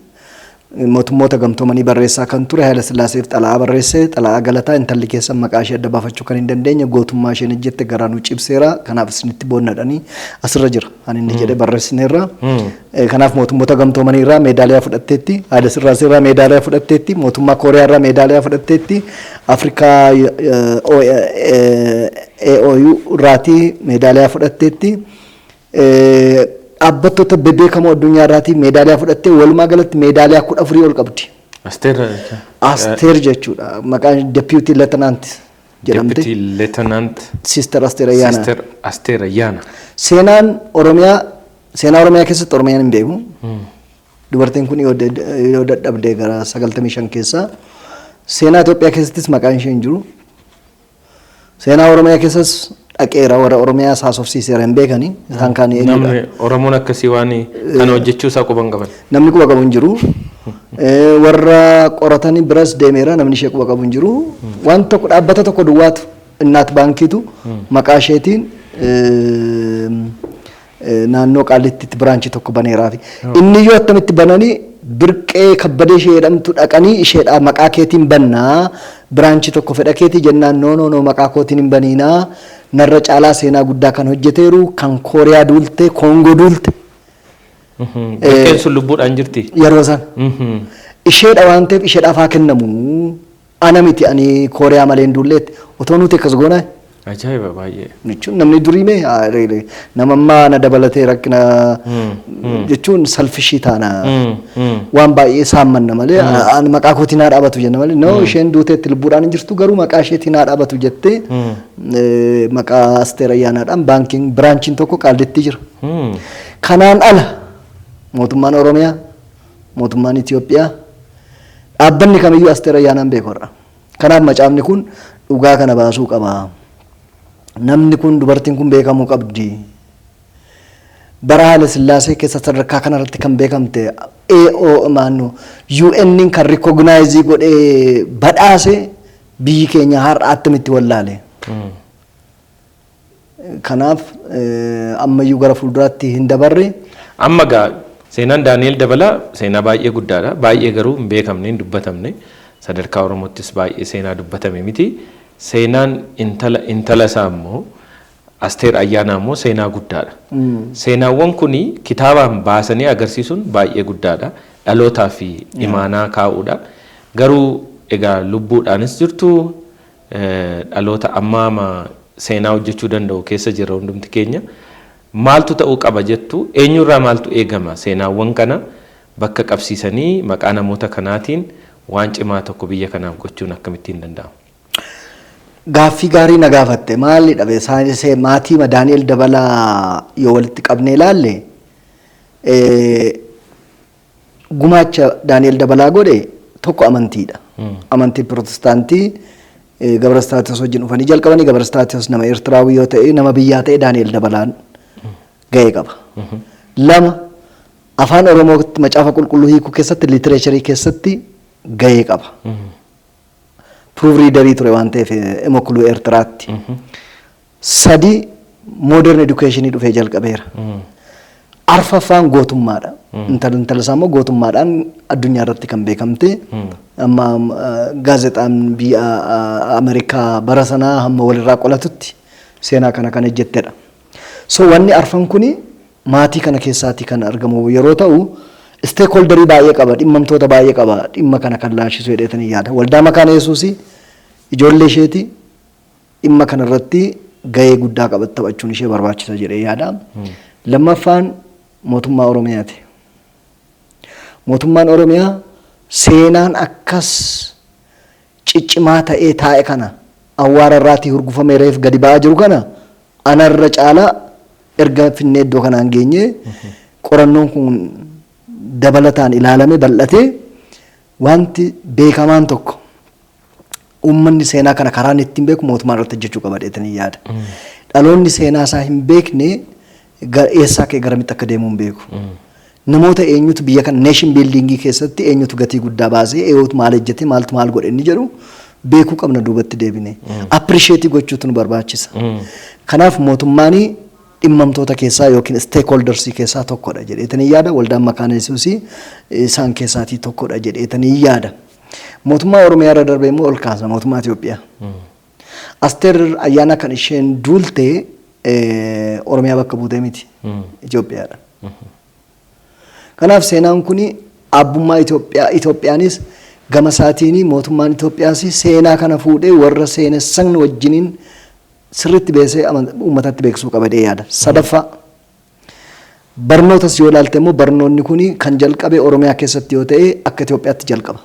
Mootummoota Gamtoomanii barreessaa kan ture Haayila Sillaaseef xala'aa barreesse. Xala'aa galataa, intalli keessan maqaa ishee adda baafachuu kan hin dandeenye gootummaa isheen hojjette garaa nu cibseera, kanaaf isinitti boonnadhanii asirra jira kan inni jedhe barreessineerra. Kanaaf Mootummoota Gamtoomanii irraa meedaaliyaa fudhatteetti, Haayila Sillaasee irraa meedaaliyaa fudhatteetti, mootummaa Kooriyaa irraa meedaaliyaa fudhatteetti, Afrikaa AOU irraatii meedaaliyaa fudhatteetti. Dhaabbattoota bebbeekamoo addunyaa irraatii meedaaliyaa fudhattee walumaa galatti meedaaliyaa 14 ol qabdi. Asteer. Asteer jechuudha. Maqaan Deputy Lieutenant jedhamte. Deputy Lieutenant. Sister Asteer Ayyaanaa. Sister Asteer Ayyaana. Seenaan Oromiyaa, seenaa Oromiyaa keessatti Oromiyaan hin beeku. Dubartiin kun yoo dadhabdee gara 95 keessaa, seenaa Itoophiyaa keessattis maqaan ishee hin jiru. Seenaa Oromiyaa keessas dhaqeera, warra Oromiyaa haasofsiiseera, hin beekani. Isaan kaan eenyudha? Namni Oromoon akkasii waan kana hojjechuu isaa quban qaban. Namni quba qabu hin jiru. Warra qoratanii biras deemeera, namni ishee quba qabu hin jiru. Waan tokko, dhaabbata tokko duwwaatu, Innaat Baankiitu maqaa isheetiin naannoo Qaallittiitti branchii tokko baneeraafi. Inni iyyuu attamitti bananii, Birqee Kabbadee ishee jedhamtu dhaqanii isheedhaa maqaa keetiin bannaa branchii tokko fedha keetii jennaan, no, no, no, maqaa kootiin hin baniinaa, narra caalaa seenaa guddaa kan hojjeteeru kan Kooriyaa duulte, Koongoo duulte. Birqeen sun lubbuudhaan jirti. Yeroo san. Isheedha waan ta'eef isheedhaaf haa kennamu. Ana miti, ani Kooriyaa malee hin duulleetti. Otoo nuti akkas goonaa Ajaa'iba baay'ee. jechuun namni durii mee nama ammaa na dabalatee rakkina jechuun selfishii taana. Waan baay'ee saammanna malee ani maqaa kootiin haa dhaabatu jenna malee, no, isheen duuteetti, lubbuudhaan hin jirtu, garuu maqaa isheetiin haa dhaabatu jettee maqaa Asteer Ayyaanaadhaan baankiin branchiin tokko Qaallitti jira. Kanaan ala mootummaan Oromiyaa, mootummaan Itoophiyaa, dhaabbanni kamiyyuu Asteer Ayyaanaan beeku har'a. Kanaaf macaafni kun dhugaa kana baasuu qaba. Namni kun, dubartiin kun beekamuu qabdi. Bara Haayila Sillaasee keessa sadarkaa kanarratti kan beekamte, AO maannu UN kan recognize godhee badhaase, biyyi keenya har'a attamitti wallaale? Kanaaf ammayyuu gara fuulduraatti hin dabarre. Amma gaa seenaan Daani'el Dabalaa seenaa baay'ee guddaadha. Baay'ee garuu hin beekamne, hin dubbatamne. Sadarkaa Oromottis baay'ee seenaa dubbatame miti. Seenaan intala isaa immoo, Asteer Ayyaanaa immoo seenaa guddaadha. Seenaawwan kuni kitaabaan baasanii agarsiisuun baay'ee guddaadha. Dhalootaa fi imaanaa kaa'uudha. Garuu egaa lubbuudhaanis jirtu, dhaloota ammaa seenaa hojjechuu danda'u keessa jirra hundumti keenya. Maaltu ta'uu qaba jettu? Eenyurraa maaltu eegama? Seenaawwan kana bakka qabsiisanii maqaa namoota kanaatiin waan cimaa tokko biyya kanaaf gochuun akkamittiin danda'ama? Gaaffii gaarii na gaafatte. Maali dhabe, saayinsii maatii Daani'el Dabalaa yoo walitti qabnee ilaalle, gumaacha Daani'el Dabalaa godhe tokko amantiidha. Amantii Pirootestaantii Gabra Istaatiyoos wajjin dhufanii jalqabanii. Gabra Istaatiyoos nama Eertiraawii yoo ta'e, nama biyyaa ta'e, Daani'el Dabalaan ga'ee qaba. Lama, afaan Oromootti Macaafa Qulqulluu hiikuu keessatti, literatureii keessatti ga'ee qaba. Proofreaderii ture waan ta'eef Emokuluu Eertiraatti. Sadi, modern educationii dhufee jalqabeera. Arfaffaan gootummaadha. Intala isaa immoo gootummaadhaan addunyaa irratti kan beekamte. Amma gaazexaan biyya Ameerikaa bara sanaa hamma walirraa qolatutti seenaa kana kan hojjettedha. So wanni arfan kuni maatii kana keessaatii kan argamu yeroo ta'u, stakeholderii baay'ee qaba, dhimmamtoota baay'ee qaba, dhimma kana kan laashisu jedheetanii yaada. Waldaa Makaana Yesuusii, ijoollee isheeti dhimma kana irratti gahee guddaa qaba taphachuun ishee barbaachisa jedhee yaada. Lammaffaan mootummaa Oromiyaati. Mootummaan Oromiyaa seenaan akkas ciccimaa ta'ee taa'e kana, awwaara irraatii hurgufamee reef gadi ba'aa jiru kana, anarra caalaa erga finnee iddoo kanaan geenye, qorannoon kun dabalataan ilaalame bal'atee, wanti beekamaan tokko uummanni seenaa kana karaan ittiin beeku mootummaan irratti hojjechuu qaba jedheetanii yaada. Dhaloonni seenaa isaa hin beekne eessaa ka'e garamitti akka deemu hin beeku. Namoota eenyutu biyya kana nation buildingii keessatti eenyutu gatii guddaa baasee, eenyutu maal hojjete, maaltu maal godhe inni jedhu beekuu qabna duubatti deebine. Appreciate gochuutu nu barbaachisa. Kanaaf mootummaan dhimmamtoota keessaa yookiin stakeholdersii keessaa tokkodha jedheetanii yaada. Waldaan Makaana Yesuusii isaan keessaatii tokkodha jedheetanii yaada. Mootummaa Oromiyaa irra darbee immoo ol kaasa mootummaa Itoophiyaa. Asteer Ayyaana kan isheen duulte Oromiyaa bakka buutee miti. Itoophiyaadha. Kanaaf seenaan kun abbummaa Itoophiyaa, Itoophiyaanis gama isaatiin, mootummaan Itoophiyaas seenaa kana fuudhee warra seenessan wajjiniin sirriitti beesee uummatatti beeksisuu qaba jedhee yaada. Sadaffaa, barnootas yoo ilaalte immoo, barnoonni kun kan jalqabe Oromiyaa keessatti yoo ta'e, akka Itoophiyaatti jalqaba.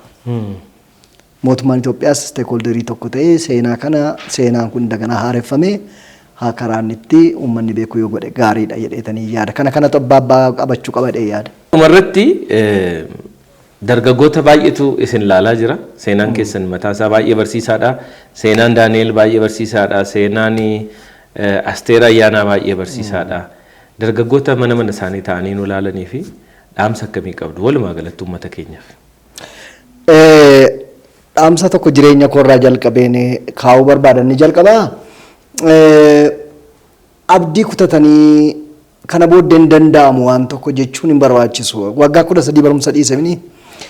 Mootummaan Itoophiyaas stakeholderii tokko ta'ee seenaa kana, seenaan kun daganaa haareffamee haa karaan itti uummanni beeku yoo godhe gaariidha jedheetanii yaada. Kana kanatu abbaa abbaa qabachuu qaba jedhee yaada. Dhumarratti dargaggoota baay'eetu isin ilaalaa jira. Seenaan keessan mataa isaa baay'ee barsiisaadha. Seenaan Daani'el baay'ee barsiisaadha. Seenaan Asteer Ayyaanaa baay'ee barsiisaadha. Dargaggoota mana mana isaanii ta'anii nu ilaalanii fi dhaamsa akkamii qabdu walumaa galatti uummata keenyaaf? Dhaamsa tokko jireenya koorraa jalqabeen kaa'uu barbaadan ni jalqabaa. Abdii kutatanii kana booddee hin danda'amu waan tokko jechuun hin barbaachisu. Waggaa 13 barumsa dhiisemni.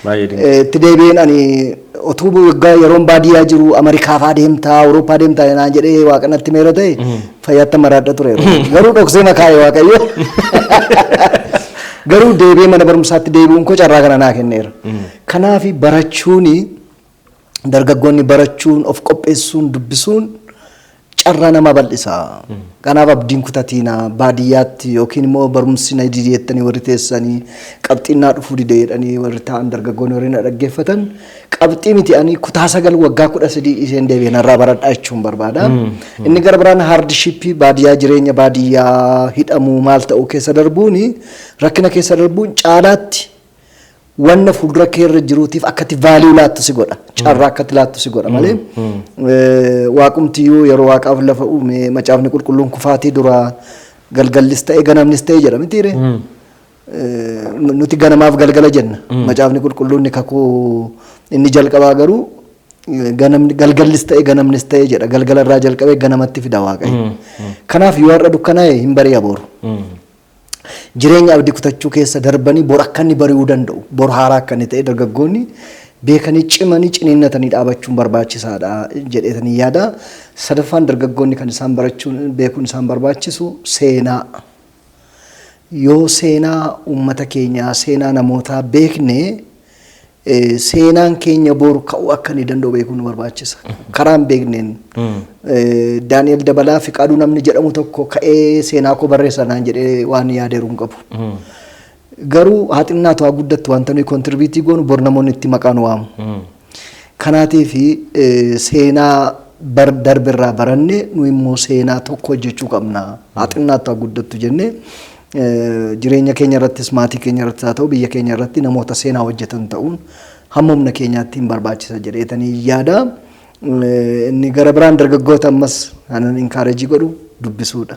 Baay'ee Itti deebi'een ani otuu waggaa yeroon baadiyyaa jiru Ameerikaa fa'aa deemtaa, Awurooppaa deemtaa naan jedhee Waaqa natti meera ta'e, fayyaatti maraadha ture. Garuu dhoksee makaa'e Waaqayyo. Garuu deebi'ee mana barumsaatti deebi'uun koo carraa kana naa kenneera. Kanaaf barachuuni, dargaggoonni barachuun, of qopheessuun, dubbisuun carraa nama bal'isa. Kanaaf abdiin kutatiina baadiyyaatti yookiin immoo barumsi na dide jettanii warri teessanii, qabxiin naa dhufuu dide jedhanii warri taa'an, dargaggoonni warri na dhaggeeffatan, qabxii miti, ani kutaa 9 waggaa 13 isheen deebi'e narraa baradhaa jechuun barbaada. Inni gara biraan hardshipii baadiyyaa, jireenya baadiyyaa, hidhamuu, maal ta'uu keessa darbuuni, rakkina keessa darbuun caalaatti wanna fuuldura kee irra jiruutiif akkati value laattu si godha. Carraa akkati laattu si godha malee waaqumtiyyuu yeroo Waaqaaf lafa uume, Macaafni Qulqulluun, kufaatii dura galgallis ta'e ganamnis ta'e jedha mitiire. Nuti ganamaaf galgala jenna. Macaafni Qulqulluun ni kakuu inni jalqabaa garuu ganamni galgallis ta'e ganamnis ta'e jedha. Galgala irraa jalqabee ganamatti fida Waaqayyo. Kanaaf yoo har'a dukkanaa'e, hin bari'a boru. Jireenya abdii kutachuu keessa darbanii bor akka inni bari'uu danda'u, bor haaraa akka inni ta'e dargaggoonni beekanii cimanii ciniinnatanii dhaabachuun barbaachisaadha jedheetanii yaada. Sadaffaan, dargaggoonni kan isaan barachuun beekuun isaan barbaachisu seenaa. Yoo seenaa uummata keenyaa, seenaa namootaa beekne, seenaan keenya boru ka'uu akka inni danda'u beekuun nu barbaachisa. Karaa hin beekneen Daani'el Dabalaa Fiqaaduu namni jedhamu tokko ka'ee seenaa koo barreessa naan jedhee waan yaadeeru hin qabu. Garuu haa xinnaatu haa guddattu, wanta nuyi contribute goonu bor namoonni itti maqaa nu waamu. Kanaatiif seenaa bar darbirraa baranne nu immoo seenaa tokko hojjechuu qabna. Haa xinnaattu haa guddattu jennee jireenya keenya irrattis, maatii keenya irrattis haa ta'u biyya keenya irratti namoota seenaa hojjetan ta'uun hamma humna keenyaatti hin barbaachisa jedheetanii yaada. Inni gara biraan dargaggoota ammas kanan encourage godhu dubbisuudha.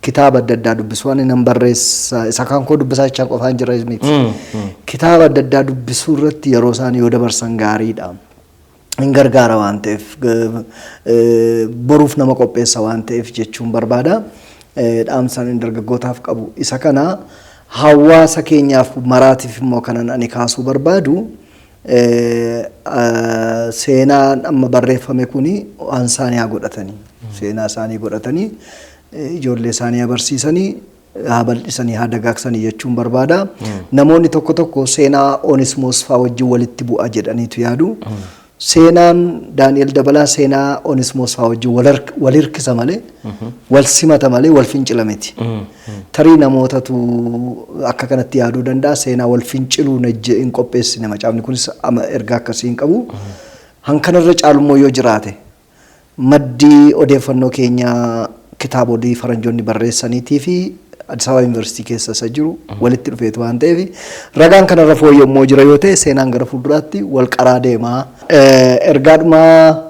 Kitaaba adda addaa dubbisuu, ani nan barreessa, isa kan koo dubbisaa jechaa qofaan jira miti. Kitaaba adda addaa dubbisuu irratti yeroo isaan yoo dabarsan gaariidha. Hin gargaara waan ta'eef, boruuf nama qopheessa waan ta'eef jechuun barbaada. Dhaamsaan dargaggootaaf qabu isa kana. Hawaasa keenyaaf maraatiif immoo kanan ani kaasuu barbaadu, seenaan amma barreeffame kuni waan isaanii haa godhatanii, seenaa isaanii godhatanii, ijoollee isaanii haa barsiisanii, haa bal'isanii, haa dagaagsanii jechuun barbaada. Namoonni tokko tokko seenaa Onismoos fa'aa wajjin walitti bu'a jedhaniitu yaadu. Seenaan Daani'el Dabalaa seenaa Onismoos fa'aa wajjin wal hirkisa malee, wal simata malee, wal fincila miti. Tarii namootatu akka kanatti yaaduu danda'a. Seenaa wal finciluu hin qopheessine, macaafni kunis ergaa akkasii hin qabu. Hankanarra caalummoo yoo jiraate, maddii odeeffannoo keenyaa kitaabolee faranjoonni barreessaniitii fi Addis Ababa Yuunivarsiitii keessa isa jiru walitti dhufeetu waan ta'eef, ragaan kanarra fooyya'ummoo jira yoo ta'e, seenaan gara fuulduraatti wal qaraa deemaa. Ergaadhumaa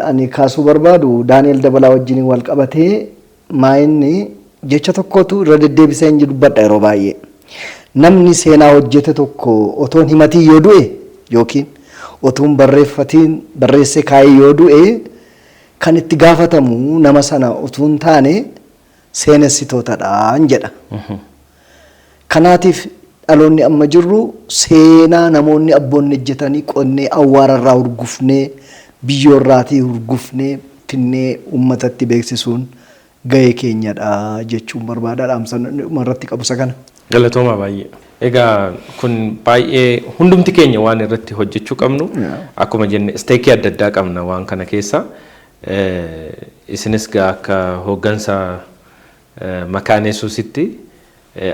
ani kaasuu barbaadu, Daani'el Dabalaa wajjin wal qabatee maayinni jecha tokkotu irra deddeebisee hin dubbadha yeroo baay'ee. Namni seenaa hojjete tokko otoo hin himatiin yoo du'e yookiin otoo hin barreeffatiin barreessee kaa'ee yoo du'e, kan itti gaafatamu nama sana utuu hin taane seenessitootadhaan jedha. Kanaatiif dhaloonni amma jirru seenaa namoonni abboonni hojjetanii qonnee, awwaararraa hurgufnee, biyyoorraatii hurgufnee finnee uummatatti beeksisuun gahee keenyadha jechuun barbaada. Dhaamsa irratti qabu isa kana. Galatoomaa baay'ee. Egaa kun baay'ee hundumti keenya waan irratti hojjechuu qabnu, akkuma jenne stake adda addaa qabna waan kana keessa. Isinis gaa akka hooggansa Makaana Yesuusitti,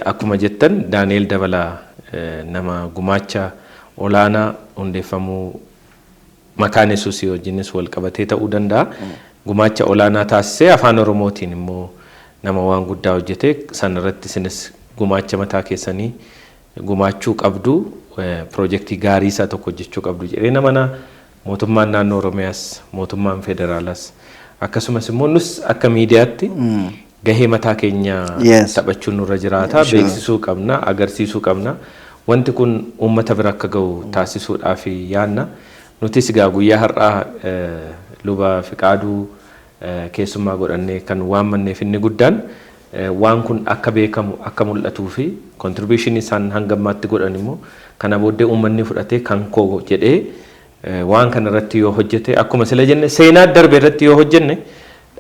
akkuma jettan, Daani'el Dabalaa nama gumaacha olaanaa hundeeffamuu Makaana Yesuusii wajjinis wal qabatee ta'uu danda'a. Gumaacha olaanaa taasisee, afaan Oromootiin immoo nama waan guddaa hojjete sanarratti isinis gumaacha mataa keessanii gumaachuu qabdu, piroojeektii gaarii isaa tokko hojjechuu qabdu jedhee namana. Mootummaan naannoo Oromiyaas, mootummaan federaalaas, akkasumas immoo nus akka miidiyaatti gahee mataa keenya taphachuun nurra jiraata. Beeksisuu qabna, agarsiisuu qabna. Wanti kun uummata bira akka gahu taasisuudhaaf yaanna. Nutis egaa guyyaa har'aa luba Fiqaaduu keessummaa godhannee kan waammanneef inni guddaan waan kun akka beekamu, akka mul'atuu fi contribution isaan hanga ammaatti godhan immoo kana booddee uummanni fudhatee kan koo jedhee waan kana irratti yoo hojjete, akkuma sila jenne, seenaa darbe irratti yoo hojjenne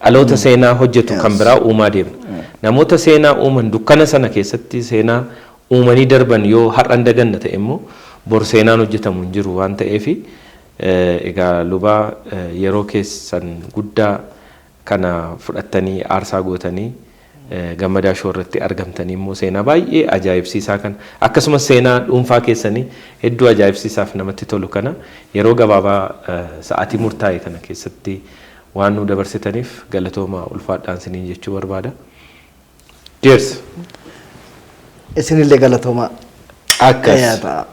dhaloota seenaa hojjetu kan biraa uumaa deemna. Namoota seenaa uuman, dukkana sana keessatti seenaa uumanii darban yoo har'an daganna ta'e immoo bor seenaan hojjetamu hin jiru waan ta'eefi, egaa lubaa, yeroo keessan guddaa kana fudhattanii aarsaa gootanii Gammadaa Show irratti argamtanii immoo seenaa baay'ee ajaa'ibsiisaa kana, akkasumas seenaa dhuunfaa keessanii hedduu ajaa'ibsiisaaf namatti tolu kana yeroo gabaabaa sa'aatii murtaa'e kana keessatti waan nu dabarsitaniif galatooma, ulfaadhaan isiniin jechuu barbaada. Cheers! Isinillee galatoomaa. Akkas. Yaa ta'a.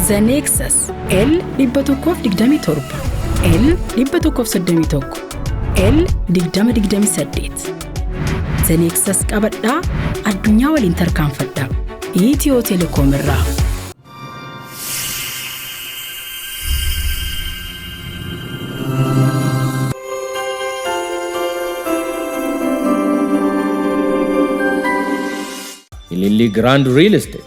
The Nexus L 127, L 131, L 2028. The Nexus qabadhaa, addunyaa waliin tarkaanfadhaa. Itiyoo Telekoom irraa. Ilillii Grand Real Estate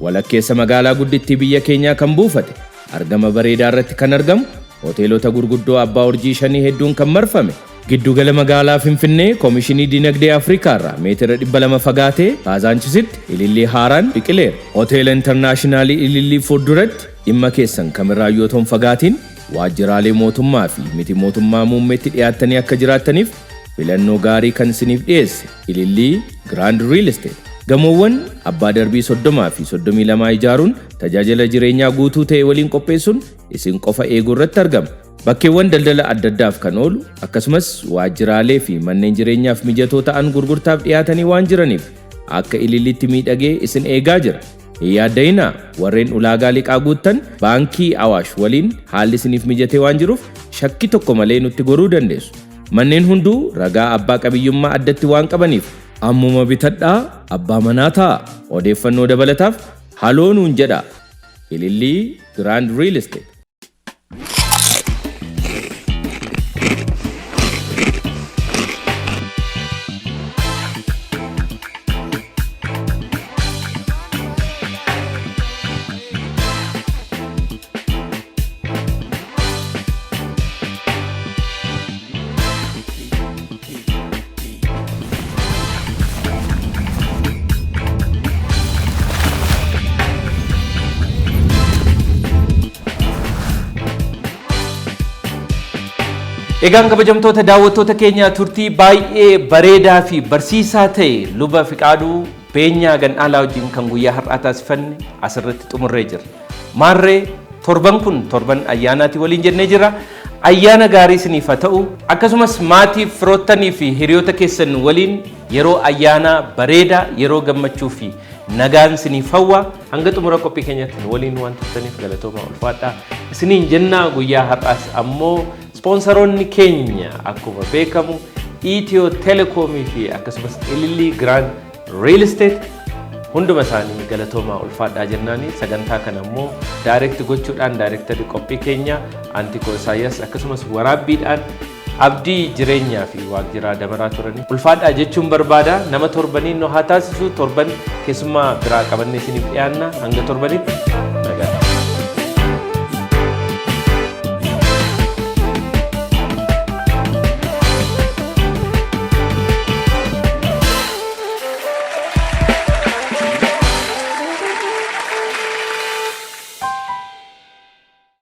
walakkeessa magaalaa guddittii biyya keenyaa kan buufate, argama bareedaa irratti kan argamu, hoteelota gurguddoo abbaa urjii shanii hedduun kan marfame, giddugala magaalaa Finfinnee Koomishinii Dinagdee Afrikaa irraa meetira 200 fagaatee Kaazaanchisitti Ilillii haaraan biqileera. Hoteela Intarnaashinaalii Ilillii fuulduratti dhimma keessan kamirraayyuu otoo hin fagaatiin waajjiraalee mootummaa fi miti mootummaa muummeetti dhiyaattanii akka jiraattaniif filannoo gaarii kan isiniif dhiyeesse Ilillii Grand Real Estate. Gamoowwan abbaa darbii 30 fi 32 ijaaruun tajaajila jireenyaa guutuu ta'e waliin qopheessuun isin qofa eeguu irratti argama. Bakkeewwan daldala adda addaaf kan oolu, akkasumas waajjiraalee fi manneen jireenyaaf mijatoo ta'an gurgurtaaf dhiyaatanii waan jiraniif akka ililliitti miidhagee isin eegaa jira. Hin yaadda'inaa, warreen ulaagaa liqaa guuttan baankii Awaash waliin haalli isiniif mijatee waan jiruuf shakkii tokko malee nutti goruu dandeessu. Manneen hunduu ragaa abbaa qabiyyummaa addatti waan qabaniif ammuma bitadhaa abbaa manaa ta'a. Odeeffannoo dabalataaf haloo nuun jedhaa. Ilillii Grand Real Estate. Egaan kabajamtoota daawwattoota keenya, turtii baay'ee bareedaa fi barsiisaa ta'e Luba Fiqaaduu Beenyaa Gandhaalaa wajjin kan guyyaa har'aa taasifanne asirratti xumurree jirra. Maarree, torban kun torban ayyaanaati waliin jennee jirra. Ayyaana gaarii isiniif haa ta'u. Akkasumas maatii, firoottanii fi hiriyoota keessan waliin yeroo ayyaanaa bareedaa, yeroo gammachuu fi nagaan isiniif hawwa. Hanga xumura qophii keenyatti nu waliin waan turtaniif galatoomaa, ulfaadhaa isiniin jennaa. Guyyaa har'aas ammoo ispoonsaroonni keenya akkuma beekamu Itiyoo Telekoomii fi akkasumas Ilillii Grand Real Estate, hunduma isaanii galatoomaa, ulfaadhaa jennaani. Sagantaa kana immoo direct gochuudhaan daayirektarri qophii keenya Antikoo Isaayyaas, akkasumas waraabbiidhaan Abdii Jireenyaa fi Waaqjiraa Damaraa turanii, ulfaadhaa jechuun barbaada. Nama torbanii nu haa taasisu. Torban keessummaa biraa qabannee isiniif dhiyaanna. Hanga torbanitti.